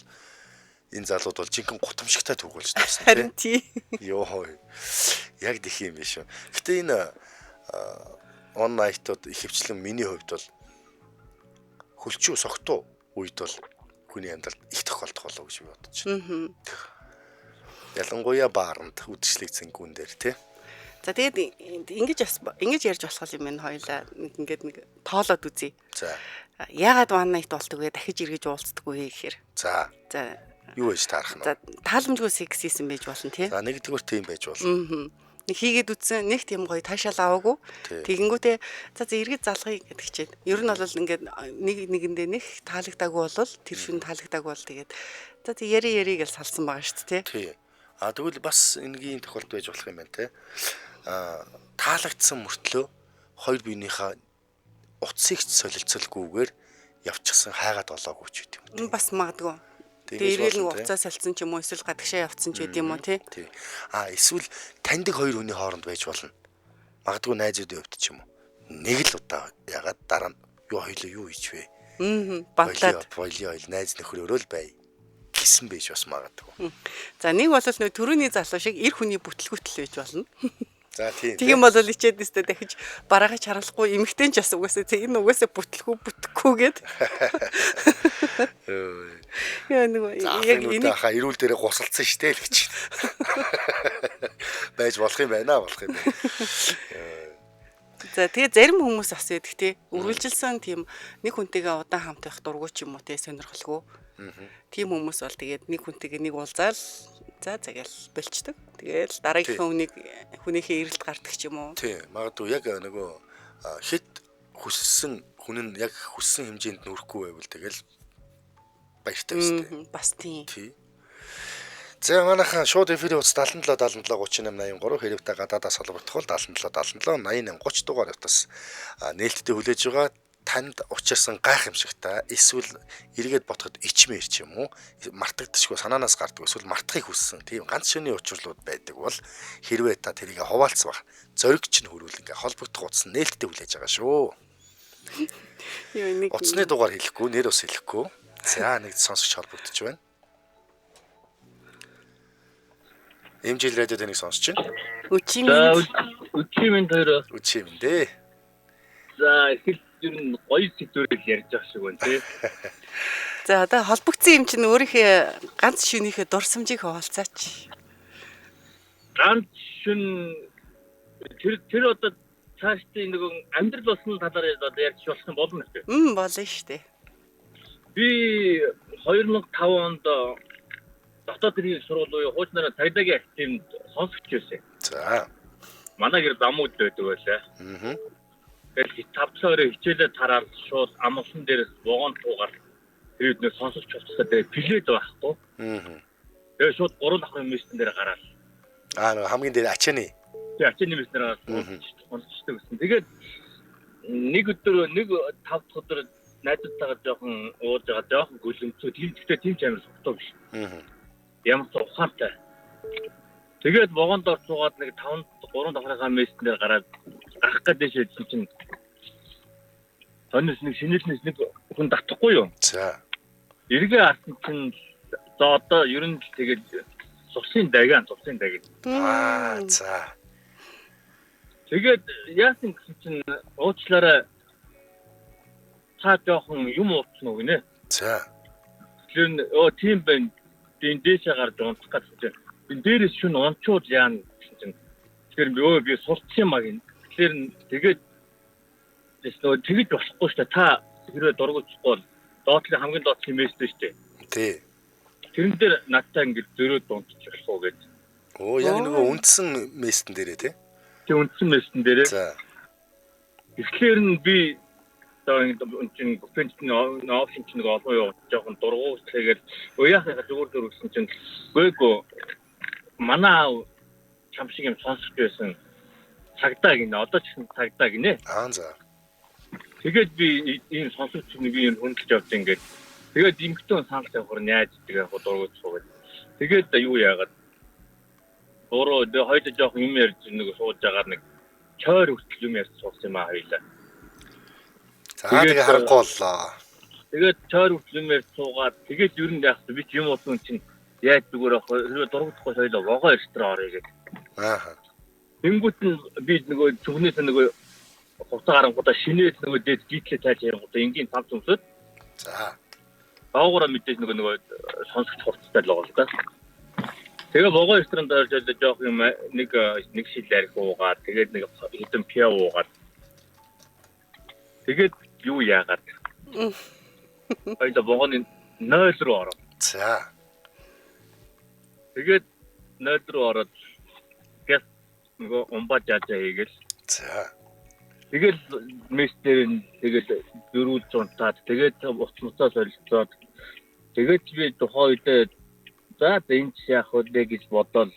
энэ залууд бол жинхэнэ гутамшигтай төгөлж дуусна те. Харин тий. Ёо. Яг тэх юм биш үү. Гэтэ энэ one night-ууд ихэвчлэн миний хувьд бол хөлчүү согтуу үед бол хүний амьдралд их тохиолдох болов гэж би бодож байна. Ялангуяа бааранд үдшилэг зэнгүүн дээр тий. За тэгээд ингэж бас ингэж ярьж болох юм байна хоёлаа. Нэг ингээд нэг тоолоод үзье. За. Яагаад one night болдог вэ? Дахиж эргэж уулздаггүй вэ гэхээр. За. За. Юу байж таарах нь? За тааламжгүй секс хийсэн байж болно тий. За нэгдүгээр тийм байж болно. Нэг хийгээд үзсэн нэг тийм гоё таашаал аваагүй. Тэгэнгүүтээ за за эргэж залгая гэдэг чихэд. Ер нь бол ингээд нэг нэгэндээ нэг таалагдаагүй бол тэр шүн таалагдаагүй бол тэгээд за за яри гэж салсан байгаа шүү дээ тий. А тэгвэл бас энэгийн тохиолдол байж болох юм байна те. А таалагдсан мөртлөө хоёр биенийхээ утсыг ч солилцолгүйгээр явчихсан хайгаад олоогүй ч гэдэг юм. Бас магадгүй. Тэгээ эргээл нэг уцаа солилцсон ч юм уу эсвэл гадагшаа явцсан ч гэдэг юм уу тий. Тий. А эсвэл таньдаг хоёр хүний хооронд байж болно. Магадгүй найзуудын хувьд ч юм уу. Нэг л удаа ягаад дараа нь юу хоёлоо юу хийж вэ? Бантлаад боёо найз нөхөр өрөөл бай гэсэн байж бас магадгүй. За нэг бол нөө төрөний залуу шиг эр хүний бүтлгүүтэл байж болно. За тийм. Тийм бол ичээд өстө дахиж бараагаа чарлахгүй эмэгтэй ч бас угаасаа энэ угаасаа бүтлгүү бүтэхгүй гэд. Яа нөгөө яг энийг хаа эрүүл дээрээ гусалцсан штэ л гэж. Байж болох юм байна болох юм байна. За тэгээ зарим хүмүүс бас байдаг те. Үргэлжилсэн тийм нэг хүнтэйгээ удаан хамт байх дургуй ч юм уу те сонирхолгүй. Тийм хүмүүс бол тэгээд нэг хүнтэйгээ нэг уулзаал за загээл болчдөг. Тэгээл дараагийнхаа хүнийг хүнийхээ эрэлт гардаг ч юм уу. Тий, магадгүй яг нөгөө хэд хүссэн хүн нь яг хүссэн хэмжээнд нүрэхгүй байвал тэгэл баяртай өстэй. Бас тийм. Тий. За манайхан шууд эфирийн утас 77 77 38 83 хэрэг та гадаадаас холбогдох бол 77 77 88 30 дугаар утас нээлттэй хүлээж байгаа. Танд учирсан гайхамшигтай эсвэл эргээд ботход ичмээр ч юм уу мартагдчихгүй санаанаас гардаг эсвэл мартахыг хүссэн тийм ганц шөнийн учирлууд байдаг бол хэрвээ та тэрийг хуваалцах бах зориг чинь хөрвөл ингээ холбогдох утас нээлттэй хүлээж байгаа шүү. Юу нэг утасны дугаар хэлэхгүй, нэр ус хэлэхгүй. За, нэг сонсогч холбогдож байна. MGL радио таныг сонсож байна. Өчийн За мэнд. өчийн мэнд хоёр. Өчийн мэнд ээ. За их л ер нь гоё сэдвээр л ярьж байгаа шиг байна тий. За, одоо холбогдсон юм чинь өөрийнхөө ганц шөнийхөө дурсамжийг хуваалцаач. Ганц шүн тэр одоо цаашдын нэг амьдрал болсон талаар одоо ярьж болох юм болно шүү. Болно шүү дээ. Би 2005 онд дотоод хэргийн сургууль буюу хуучнараа цагдаагийн академид сонсогч байсан. За. Манай гэр замууд байдаг байлаа. Аа. Тэгэл 5 7 өрөө хичээлээ тараад шууд амгалан дээрээс вагон туугаар тэгээд нэг сонсогч болчихсон. Тэгээд плед байхгүй. Аа. Тэгээд шууд 3 давхрын мессен дээр гараад. Аа, нөгөө хамгийн дээр ачааны. Тэгээд ачааны мессен дээр гараад сонсчдаг гэсэн. Тэгээд нэг өдөр нэг 5 дахь өдөр найзуудтайгаа жоохон ууж байгаа, жоохон гөлөмцөө. Тийм гэхдээ тийм ч амар сухтаа биш. Аа. Ямар ч ухаантай. Тэгээд вагонд ор суугаад нэг 5 3 давхрынхаа мессен дээр гараад гарах гэдэг шийдсэн чинь хойноос нэг шинэлнээс нэг хүн татахгүй юу? За. Эргээ харсан чинь за одоо ер нь л тэгээд цусын дагиан. Аа, за. Тэгээд яасан гэсэн чинь уучлаарай та жоохон юм ууцсан уу гинэ. За. Тэгэхээр өө тийм байна. Энэ дээшээ гарч унтах гэсэн чинь энэ дээрээс шүн унчууд яана гэсэн чинь тэгэхээр би өө би сурцсан юм а гин. Тэгэхээр тэгээд нөгөө тэгж болохгүй шүү дээ. Та хэрвээ дургуутсахгүй бол доотлын хамгийн доотлын мессеж шүү дээ. Тий. Тэрэн дээр надтай ингэж зөрөөд унтчих болох уу гэж. Оо, яг нөгөө үндсэн мессен дээрээ тий. Тэг үндсэн мессен дээрээ. За. Тэгэхээр нь би одоо ингэ чинь буфенд чинь опшн чинь нэг олон юу жоохон дургуутсагээд уяахаа зүгээр зүгээр гэсэн чинь үгүй манай аав чам шиг юм сонсож байсан цагдаа гинэ. Одоо ч гэсэн цагдаа гинэ. Аа, за. Тэгээд би ийм сонсогч нэг юм хөндлөж явж ингээд тэгээд эмгтэн санал тавихаар яаж гэдэг яг дургуутсах уу гэж. Тэгээд юу яагаад өөрөө тэгээ хоёул жоох юм ярьж нэг сууж байгаа нэг чойр хүртэл юм ярьж суусан юм аа хоёлаа. За, тэгээ харанхуй боллоо. Тэгээд чойр хүртэл юм ярьж суугаад тэгээд ер нь яах вэ? Би ч юм уусан чинь яаж зүгээр ах хэрвээ дургуутсахгүй хоёлаа вогоо ресторан орё гэж. Аа. Тэнгүүт нь би нөгөө зүгнээс нөгөө хувцас гарангуудаа шинээр нөгөө дээд гитлээ тайлж ярангуудаа энгийн цамц өмсөд. За. Доогоороо мэдээж нөгөө сонсогч хурцтай л байгаа л да. Тэгээ вогоо ресторанд орж ирлээ жоох юм нэг шил арх уугаад тэгээд нэг хэдэн пиа уугаад тэгээд юу яагаад хоёлаа вогооны 0 руу ороо. За. Тэгээд 0 руу ороод гяс нөгөө умба жаажаа хийгээл. За. Тэгэл мессежээр нь тэгэл зөрүүлж унтаад тэгээд уц муцаа солилцоод тэгээд би тухайн үедээ за энэ ч яах вэ гэж бодоод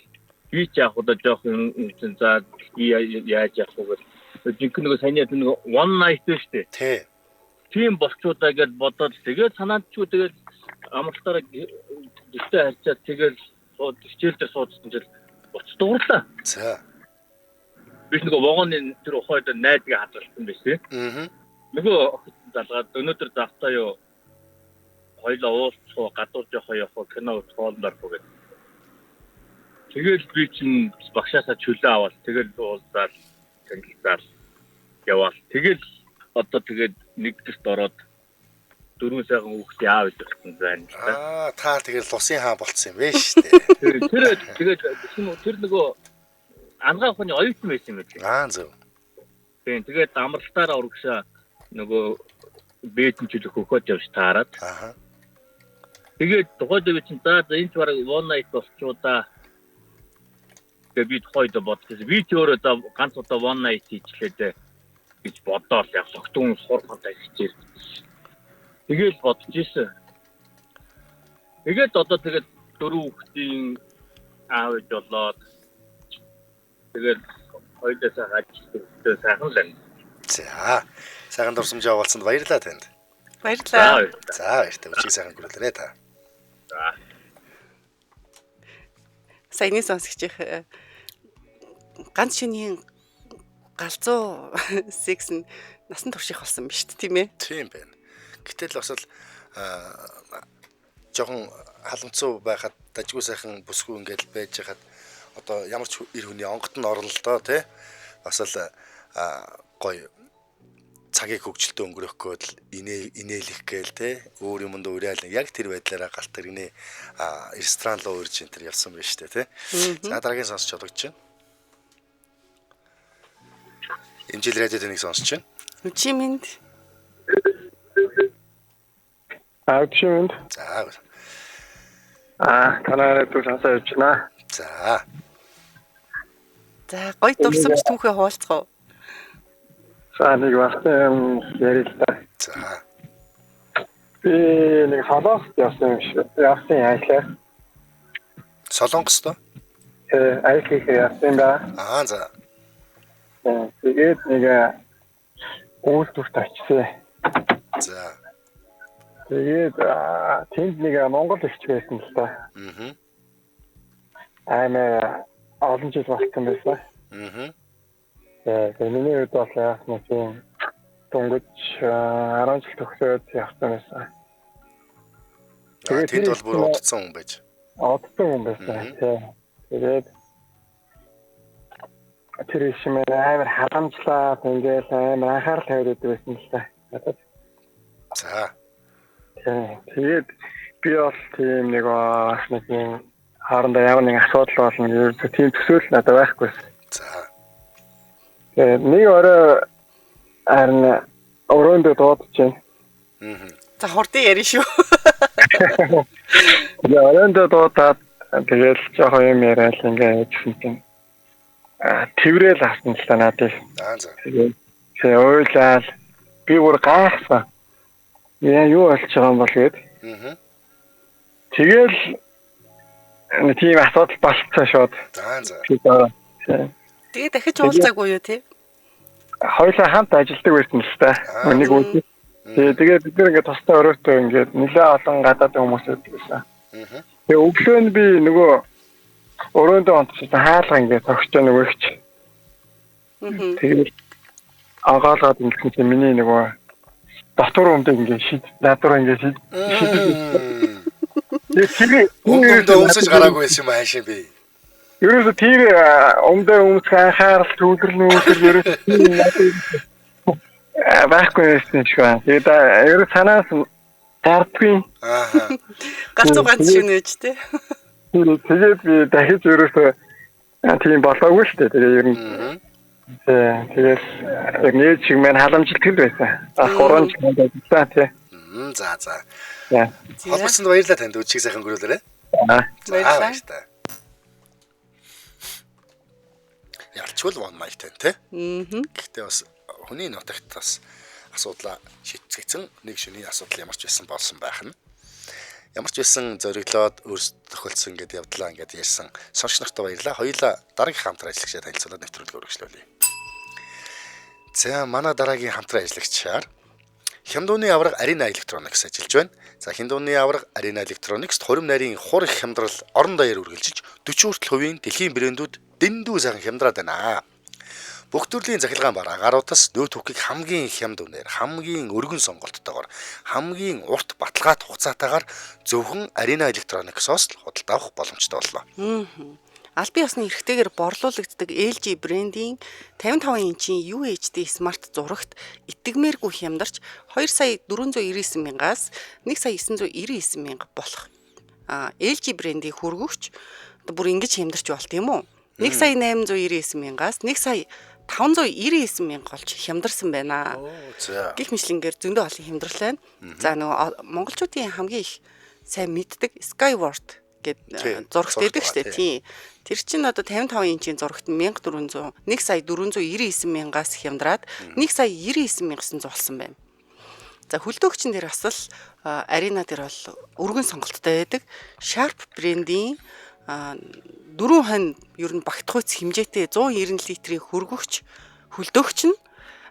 би ч яах вэ жоох юм за яаж яах вэ гэж жинхэнэ нөгөө саяны нөгөө one night шүү дээ. Тий. Тийм болчуудаа гэж бодоод тэгээд санаандчгүй тэгээд амралтаараа гэртээ харьцаад тэгэл хичээл дээр суудсан чил уц дуурлаа. За. Би нөгөө вагоны тэр ухаад найзгаа хадгалсан байсан. Аа. Нөгөө залгаад өнөөдөр завтаа юу хоёлаа уулзах уу, гадуур жоохоо явах уу, кино үзэх хоолнд орох уу гэдэг. Тэгэл би чинь багшаасаа чөлөө аваад тэгэл уулзаал, танилцаал яваал. Тэгэл одоо тэгээд нэг гэрт ороод дөрвөн сайхан хүүхдээ аав ээж болсон байна л да. Аа, та тэгэл лусын хаан болцсон юм байна шүү дээ. Тэр тэгээд тэр нөгөө ангаа ухааны оюутан байсан юм байна. Аа, зөв. Тийм, тэгээд амралтаараа урагшаа нөгөө бэдэн чөлөх хөхөд явж таарад. Аа. Тэгээд тухайд би чинь за энэ ч бараг one night болчуудаа. Тэгээд би тухайд бодчихсон. Би ч өөрөө за ганц удаа one night хийчлээ дээ гэж бодоол яг согтун сурхантай хичээл. Тэгээд бодож ирсэн. Тэгээд одоо тэгээд дөрөв хүүхдийн аав ээж болоод тэгээд хоёулаа сайхан ажилттай сайхан л байна. За. Сайхан дурсамжаа хуваалцсанд баярлалаа танд. Баярлалаа. За, баяртай. Өчиг сайхан өнгөрүүлээрэй та. За. Саяны сонсогч их ганц шөнийн галзуу секс нь насан турших болсон биз дээ, тийм ээ? Тийм байна. Гэтэл бас л Жоохон халамцуу байхад дажгүй сайхан бүсгүй ингээд байж хахад одоо ямар ч эр хүний онгот нь орно л доо тий. Бас л гоё цагийг хөгжилтөө өнгөрөөх гээд л инээлэх гээл те өөр юмд уриал яг тэр байдлаараа галт тэрэгний ресторан руу урьж энэ төр явсан байж тээ те. За дараагийн сонсч чадагч чинь. Эмжил радио тэнийг сонсч байна. Өчийн мэнд. Өчийн мэнд. За. Танаа радио сонсоо явж байна. За. За гоё дурсамж түүхээ хуваалцах уу? За нэг болсон юм ярил л да. За. Би нэг Солонгост явсан юм шиг. Явсан ажлаа. Солонгост уу? Ажил хийхээр явсан юм да. Аа за. Тэгээд нэг үйлдвэрт очив. За. Тэгээд тэнд нэг Монгол эгч байсан л та. Аа. Аймаа олон жил болсон байсан. Аа. Тэгээд миний хувьд бол яг нэг тийм дөнгөж 10 жил төгсөөд явсан байсан. Тэгээд тэнд бол бүр удцсан хүн байж. Удцсан хүн байсан. Тэгээд тэр их юм амар халамжлаад ингээл амар анхаарал тавиад байдаг байсан л та. Надад. За. Тэгээд би бол тийм нэг бас нэг юм хоорондоо ямар нэгэн асуудал болно ерөөсөө тийм төсөөл надад байхгүй байсан. За. Тэгээд нэг орой харин өрөөндөө дуудаж байна. Аа. За хурдан ярина шүү. Тэгээд өрөөндөө дуудаад тэгэл жоохон юм яриад ингээ яжсэн чинь тэрэл авсан л та надыг. Аа за. Тэгээд уйлал би бүр гайхсан. Яа юу болж байгаа юм бол гээд. Аа. Тэгэл нэг тийм асуудал болцсон шууд. За за. Тэгээ дахиж уулзаагүй юу те? Хоёулаа хамт ажилладаг байсан л та. Нэг үе. Тэгээд бид нэр ингээд тусдаа өрөөтэй ингээд нэлээ олон гадаад хүмүүс байдаг байсан. Тэгээ өглөө нь би нөгөө өрөөндөө онцсон хаалга ингээд тогтож нөгөө ихч. Тэгээд агаалгаад ингэсэн чинь миний нөгөө дотор өмдөг ингээд шид наадуур ингээд шид. Тэгээд өмдөө өмсөж гараагүй байсан юм аашаа би. Ерөөсө тэр өмдөө өмсөх анхаарал төвлөрөл нүүсэл ерөөсө байхгүй байсан юм шиг байна. Тэгээд ерөөс санаас гардгүй. Аа. Галзуу ганц шүнэж тэ. Тэгээд би дахиж ерөөсө тийм болоогүй шүү дээ. Тэгээд ер нь тэгээд яг нээж шиг маань халамжилт л байсан. А 3 жил ажилласан тий. За за. Холбогдсонд баярлалаа танд өчиг сайхан өнгөрөөлөөрэй. Баярлалаа. Ялчгүй one night тий. Аа. Гэхдээ бас хүний нутагт бас асуудлаа шийтгэсэн нэг шөнийн асуудал ямар ч байсан болсон байх нь. Ямар ч байсан зориглоод өөрсдөө тохиолдсон ингээд явдлаа ингээд ярьсан. Сонсогч нарт баярлалаа. Хоёулаа дараагийн хамтран ажиллагчаа танилцуулаад нэвтрүүлэг үргэлжлүүлье. За манай дараагийн хамтран ажиллагчаар Хямдууны авраг Arena Electronics ажиллаж байна. За Хямдууны авраг Arena Electronics хурим нарийн хур их хямдрал орон даяар үргэлжиж 40 хүртэл хувийн дэлхийн брэндүүд дэндүү сайхан хямдраад байна. Бүх төрлийн захилгаан бараа гаруутас нөөт хөхийг хамгийн хямд үнээр, хамгийн өргөн сонголттойгоор, хамгийн урт баталгаат хугацаатаагаар зөвхөн Arena Electronics-оос л худалдаа авах боломжтой боллоо. Албан ёсны эрхтэйгээр борлуулагддаг LG брендийн 55 инчийн UHD смарт зурагт итгэмээргүй хямдарч 2 сая 499 мянгаас 1 сая 999 мянга болох. LG брендийн хөргөгч бүр ингэж хямдарч болт юм уу? 1 сая 899 мянгаас 1 сая 599 мянга болж хямдарсан байна. Гэх мэтлэнгээр зөндөө олон хямдрал байна. За нөгөө монголчуудын хамгийн их сайн мэддэг Skyward гээд зурагт байдаг шүү дээ. Тийм. Тэр чинь одоо 55 инчийн зурагт 1400 1 сая 499 мянгаас хямдраад 1 сая 99 900 болсон байна. За хөлдөөгчн дээр бас л Arena дээр бол өргөн сонголттой байдаг. Sharp брендийн 4 хонь ер нь багтахуйц хэмжээтэй 190 литрийн хөргөгч хөлдөөгч нь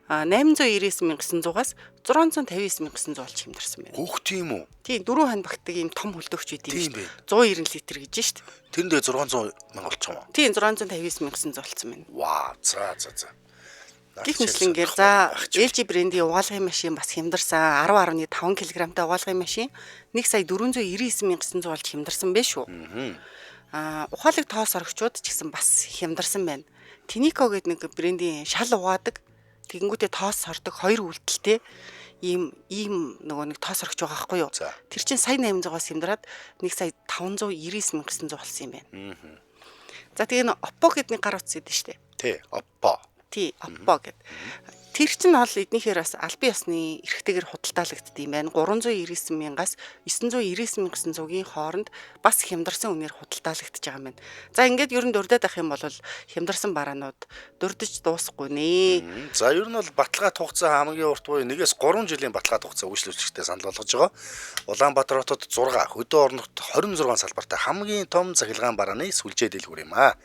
899 900-аас 659 900 болж хямдарсан байна. Хөөх тийм үү? Тийм, 4 хонь багтдаг ийм том хөлдөөгч үйд юм шүү дээ. 190 литр гэж шүү дээ. Тэрэн дээр 600 мянга болчих юм уу? Тийм, 659 900 болцсон байна. Вау, за за за. Гэх мэтлэнгээр за LG брендийн угаалгын машин бас хямдарсан. 10.5 кг-тай угаалгын машин 1 сая 499 900 болж хямдарсан байх шүү. Аа, ухаалаг тоос орогчууд ч гэсэн бас хямдарсан байна. Tineco гэдэг нэг брендийн шал угаадаг, тэгэнгүүтээ тоос сордог хоёр үйлдэлтэй ийм нөгөө нэг тоос орогч байгаа байхгүй юу? Тэр чинь сая 800-аас хямдраад 1 сая 599 900 болсон юм байна. За, тэгээ н Oppo гэдэг нэг гар утас идэв штэ. Тий, Oppo. Тий, Oppo гэдэг. Тэр чинь бол эднийхээр бас албан ёсны эрхтэйгээр худалдаалагддаг юм байна. 399 мянгаас 999 900-ийн хооронд бас хямдарсан үнээр худалдаалагдаж байгаа юм байна. За, ингээд ер нь дурдаад байх юм бол хямдарсан бараанууд дурдж дуусахгүй нэ. За, ер нь бол баталгаа хугацаа хамгийн урт буюу 1-ээс 3 жилийн баталгаа хугацаа үйлчлүүлэгчтэй санал болгож байгаа. Улаанбаатар хотод 6, хөдөө орногт 26 салбартай хамгийн том цахилгаан барааны сүлжээ дэлгүүр юм аа.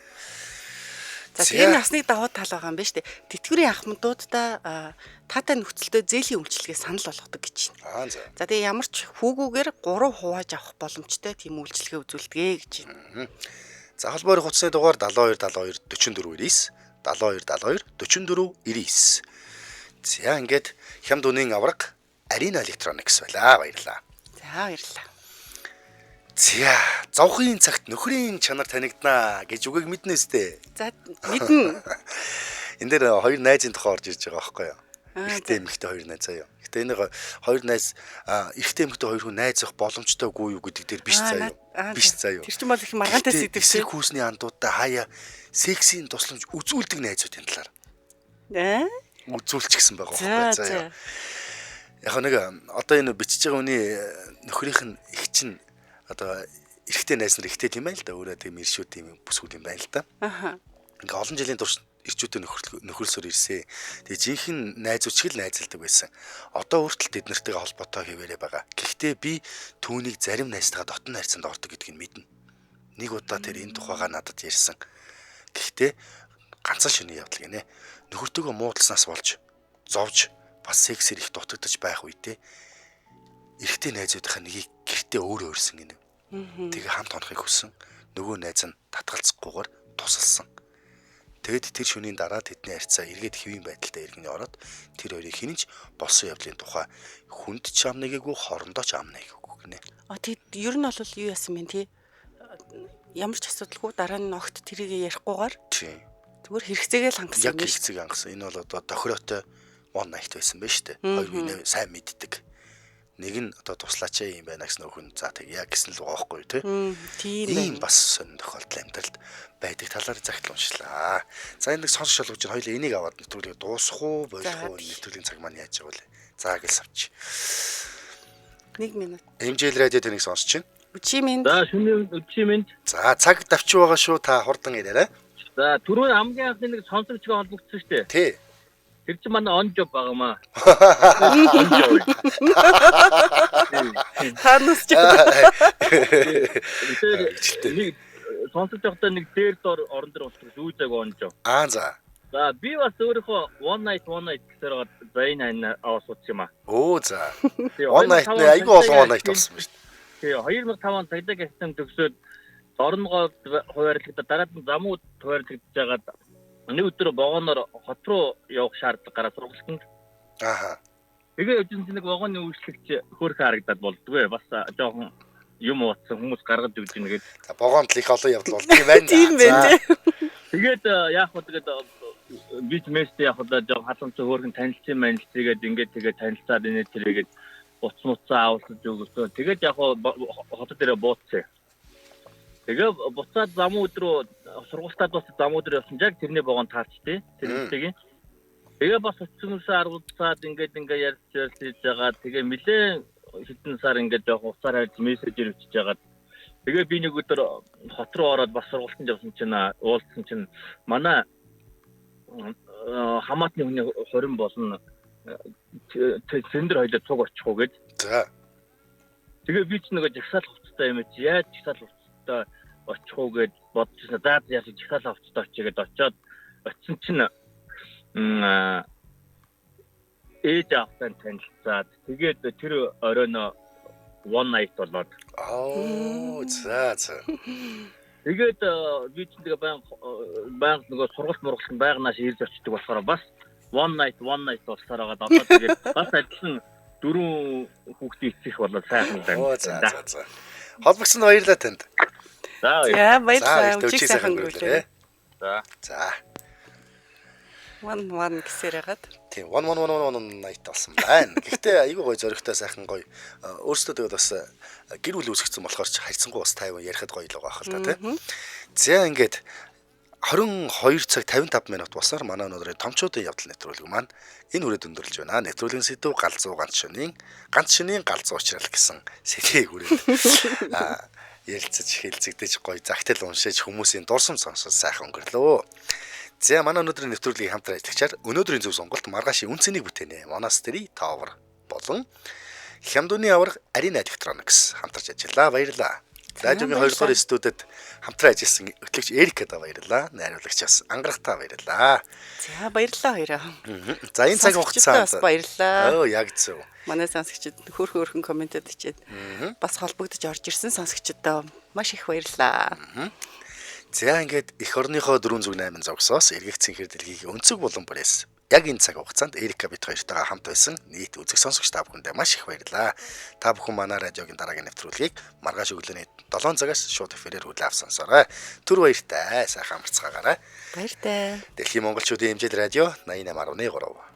За, тэр нас нэг давуу тал байгаа юм байна шүү дээ. Тэтгэврийн ахмадуудаа таатай нөхцөлтөө зээлийн үйлчилгээ санал болгодог гэж байна. За, тэгээ ямар ч хүүгүүгээр 3 хувааж авах боломжтой тийм үйлчилгээ үзүүлдэг гэж байна. За, холбоорын утасны дугаар 72 72 44 99 72 72 44 99. За, ингээд хямд үнийн авраг Arena Electronics байлаа. Баярлалаа. За, баярлалаа. За, зовхын цагт нөхрийн чанар танигданаа гэж үгийг мэднэ үстэй. За, мэднэ. Энэ дээр хоёр найзын тухай орж ирж байгаа байхгүй юу? Эрэгтэй эмэгтэй хоёр найз заяа. Гэтэ энэ хоёр найз, эрэгтэй эмэгтэй хоёр хүн найз явах боломжтойгүй юу гэдэг дээр биш заяа. Биш заяа. Тэр чинь бол их маргаантай сэдв. Эсрэг хүүсний андуудтай хаяа сексийн тусламж үзүүлдэг найзуудын талаар. Аа? Үзүүлчихсэн байгаа байхгүй заяа. Яг нэг одоо энэ бичиж байгаа хүний нөхрийнх нь их чинь одоо эрэгтэй найз нар ихтэй тийм байл да. Өөрөө тийм иршүүд тийм бүсгүүд юм байна л да. Аха. Ингээ олон жилийн турш ирчүүдээ нөхөрлсөөр ирсэн. Тэгээ жинхэнэ найзууд шиг л найзалдаг байсан. Одоо хүртэл тэд нартэйгээ холбоотой хэвээрээ байгаа. Гэхдээ би түүнийг зарим найзтайгаа дотн харьцаанд ордог гэдгийг мэднэ. Нэг удаа тэр энэ тухайгаа надад ярьсан. Гэхдээ ганцхан шөнийн явдал гинэ. Нөхөртөөгөө муудалснаас болж зовж бас сексээр их дутагдаж байх үедээ эрэгтэй найзуудынхаа нэгийг гэртээ өөрөө өрсөн гинэ. Тэгээ хамт онохыг хүссэн. Нөгөө найз нь татгалзахгүйгээр тусалсан. Тэгэд тэр шөнийн дараа тэдний харьцаа эргээд хэвийн байдалтай иргэн ороод тэр хоёрыг хинэн ч болсон явдлын тухай хүнд ч ам нэгээгүй, хорондоо ч ам нэгээгүй гинэ. А, тэд ер нь бол юу яасан бэ тий? Ямар ч асуудалгүй дараа нь огт тэрийг ярихгүйгээр зүгээр хэрэгцээгээ л хангасан юм. Яг хэрэгцээг хангасан. Энэ бол одоо тохироотой one night байсан байх шүү дээ. Хоёр үеийн сайн мэддэг. Нэг нь одоо туслаач юм байна гэсэн нөхөн за тэг яа гэсэн л байгаа байхгүй тий. Тийм байх. Ийм бас сонин тохиолдол амьдралд байдаг талаар загтал уншлаа. За, энэ нэг сонсож шалгууч нь хоёлаа энийг аваад нэвтрүүлгийг дуусгах уу, болох уу, нэвтрүүлгийн цаг маань яаж байгаа вэ? За, гэл савч. 1 минут. MJL радио таныг сонсож байна. Өчийн минь. За, шөнийн өчийн минь. За, цаг давчуу байгаа шүү, та хурдан ирээрэй. За, түрүүн хамгийн анхны нэг сонсогчтой холбогдсон шүү дээ. Тий. Тэр чинь манай он job байгаа маа. Танаас ч. Нэг сонсож байхдаа нэг дээр дор орон дээр болчих үе цаг он job. Аа, за. За, би бас өөрийнхөө one night one night гэсээр за энэ хань аваа суудсан юм аа. Өө, за. One night нэ айгүй олон one night болсон ба шүү дээ. Тий, 2005 он цагдаа гэртэн төгсөөд Дорногов хуваарлагдаад, дараад нь Замууд хуваарлагдж байгаад нэг өдөр вагоноор хот руу явах шаардлага гараад сургалтанд. Ааха. Тэгээ явж байсан нэг вагоны үйлчлэгч хөөрхөн харагдаад болдгоо. Бас жоохон юм ууцсан хүмүүс гаргаж өгч ийн гээд. За, вагонд л их олон явдал болдго юм байна. Тийм байна. Тэгээд яах вэ, тэгээд би ч местэй яг удаа жоохон халамжтай хөөрхөн танилцсан манилцгээд ингээд тэгээд танилцаад инээ тэрийгээд утас муцаа авалцаж өгсөн. Тэгээд яг хотод дээрээ бууцсан. Тэгээ буцаад замууд руу сургуультад бас замууд руу явсан яг тэрний вагон таарчтээ. Тэр үстэйг. Тэгээ бас утас аргуулцаад ингээд ингээд ярьж ярьж хийж байгаа. Тэгээ нилээн хэдэн сар ингээд жоохон уцаар харж мессежээр өчөж байгаад тэгээ би нэг өдөр хот руу ороод бас сургуультанд явсан чинь уулзсан чинь манай хамаатны хүний хорин болно цэндэр хоёлоо цуг очих уу гэж. За. Тэгээ би ч нөгөө жагсаал хувцастай юм чи яаж жагсаал хувцастай очих уу гэж бодож байсан. За, яаж жагсаал хувцастай очих гээд очиод очисон чинь ээж аавтай танилцаад тэгээд тэр оройно one night болоод. Аа, за за. Тэгээд би чинь тэгээ баян баян нөгөө сургалт мургалт байганааш ирж очдөг болохоор бас One night one night болсоор байгаа. Одоо тэгээд бас адилхан дөрвөн хүүхдийн эцэг болоод сайхан л Оо за за за. Холбогдсон баярлалаа танд. За За баярлалаа. За Өчиг сайхан өнгөрүүлээ. За. За. One one гэсээр хагаад. Тийм 1 1 1 1 1 night болсон байна. Гэхдээ айгүй гоё зоригтой сайхан гоё. Өөрсдөө тэгээд бас гэр бүл үүсгэсэн болохоор ч харьцангуй бас тайван ярихад гоё л байгаа хэл та тий. За ингээд 22 цаг 55 минут болсоор манай өнөөдрийн томчуудын явдал нэвтрүүлэг маань энэ хүрээд өндөрлөж байна. Нэвтрүүлгийн сэдэв галзуу ганц шөнийн ганц шөнийн галзуу уучрал гэсэн сэдвийг хүрээд ярилцаж хэлцэгдэж гоё загтал уншиж хүмүүсийн дурсам сонсож сайхан өнгөрлөө. За манай өнөөдрийн нэвтрүүлгийг хамтран ажиллагчаар өнөөдрийн зөв сонголт маргааш үн цэнийг бүтээнэ. Monastery Tower болон Хямдуны аварга Arena Electronics хамтарч ажиллаа. Баярлалаа. Радиогийн 2 дугаар студид хамтран ажилласан хөтлөгч Эрикад баярлалаа. Найруулагч бас Ангарахтаа баярлалаа. За баярлалаа хоёроо. За энэ цаг хугацаанд бас баярлалаа. Оо яг зөв. Манай сонсогчид хөөх хөөрхөн комментэд бичээд бас холбогдож орж ирсэн сонсогчдоо маш их баярлалаа. За ингээд эх орныхоо 408 зогсоос эргэх цэнхэр дэлхийн өнцөг булан бүрээс яг энэ цаг хугацаанд Эрика бит хоёртойгоо хамт байсан нийт үзэг сонсогч та бүхэндээ маш их баярлалаа. Та бүхэн манай радиогийн дараагийн нэвтрүүлгийг маргааш өглөөний 7 цагаас шууд эфирээр хүлээн авсан сонсоорой. Түр баяртай. Сайхан амарцгаагаарай. Баяртай. Дэлхийн монголчуудын хэмжээд радио 88.3.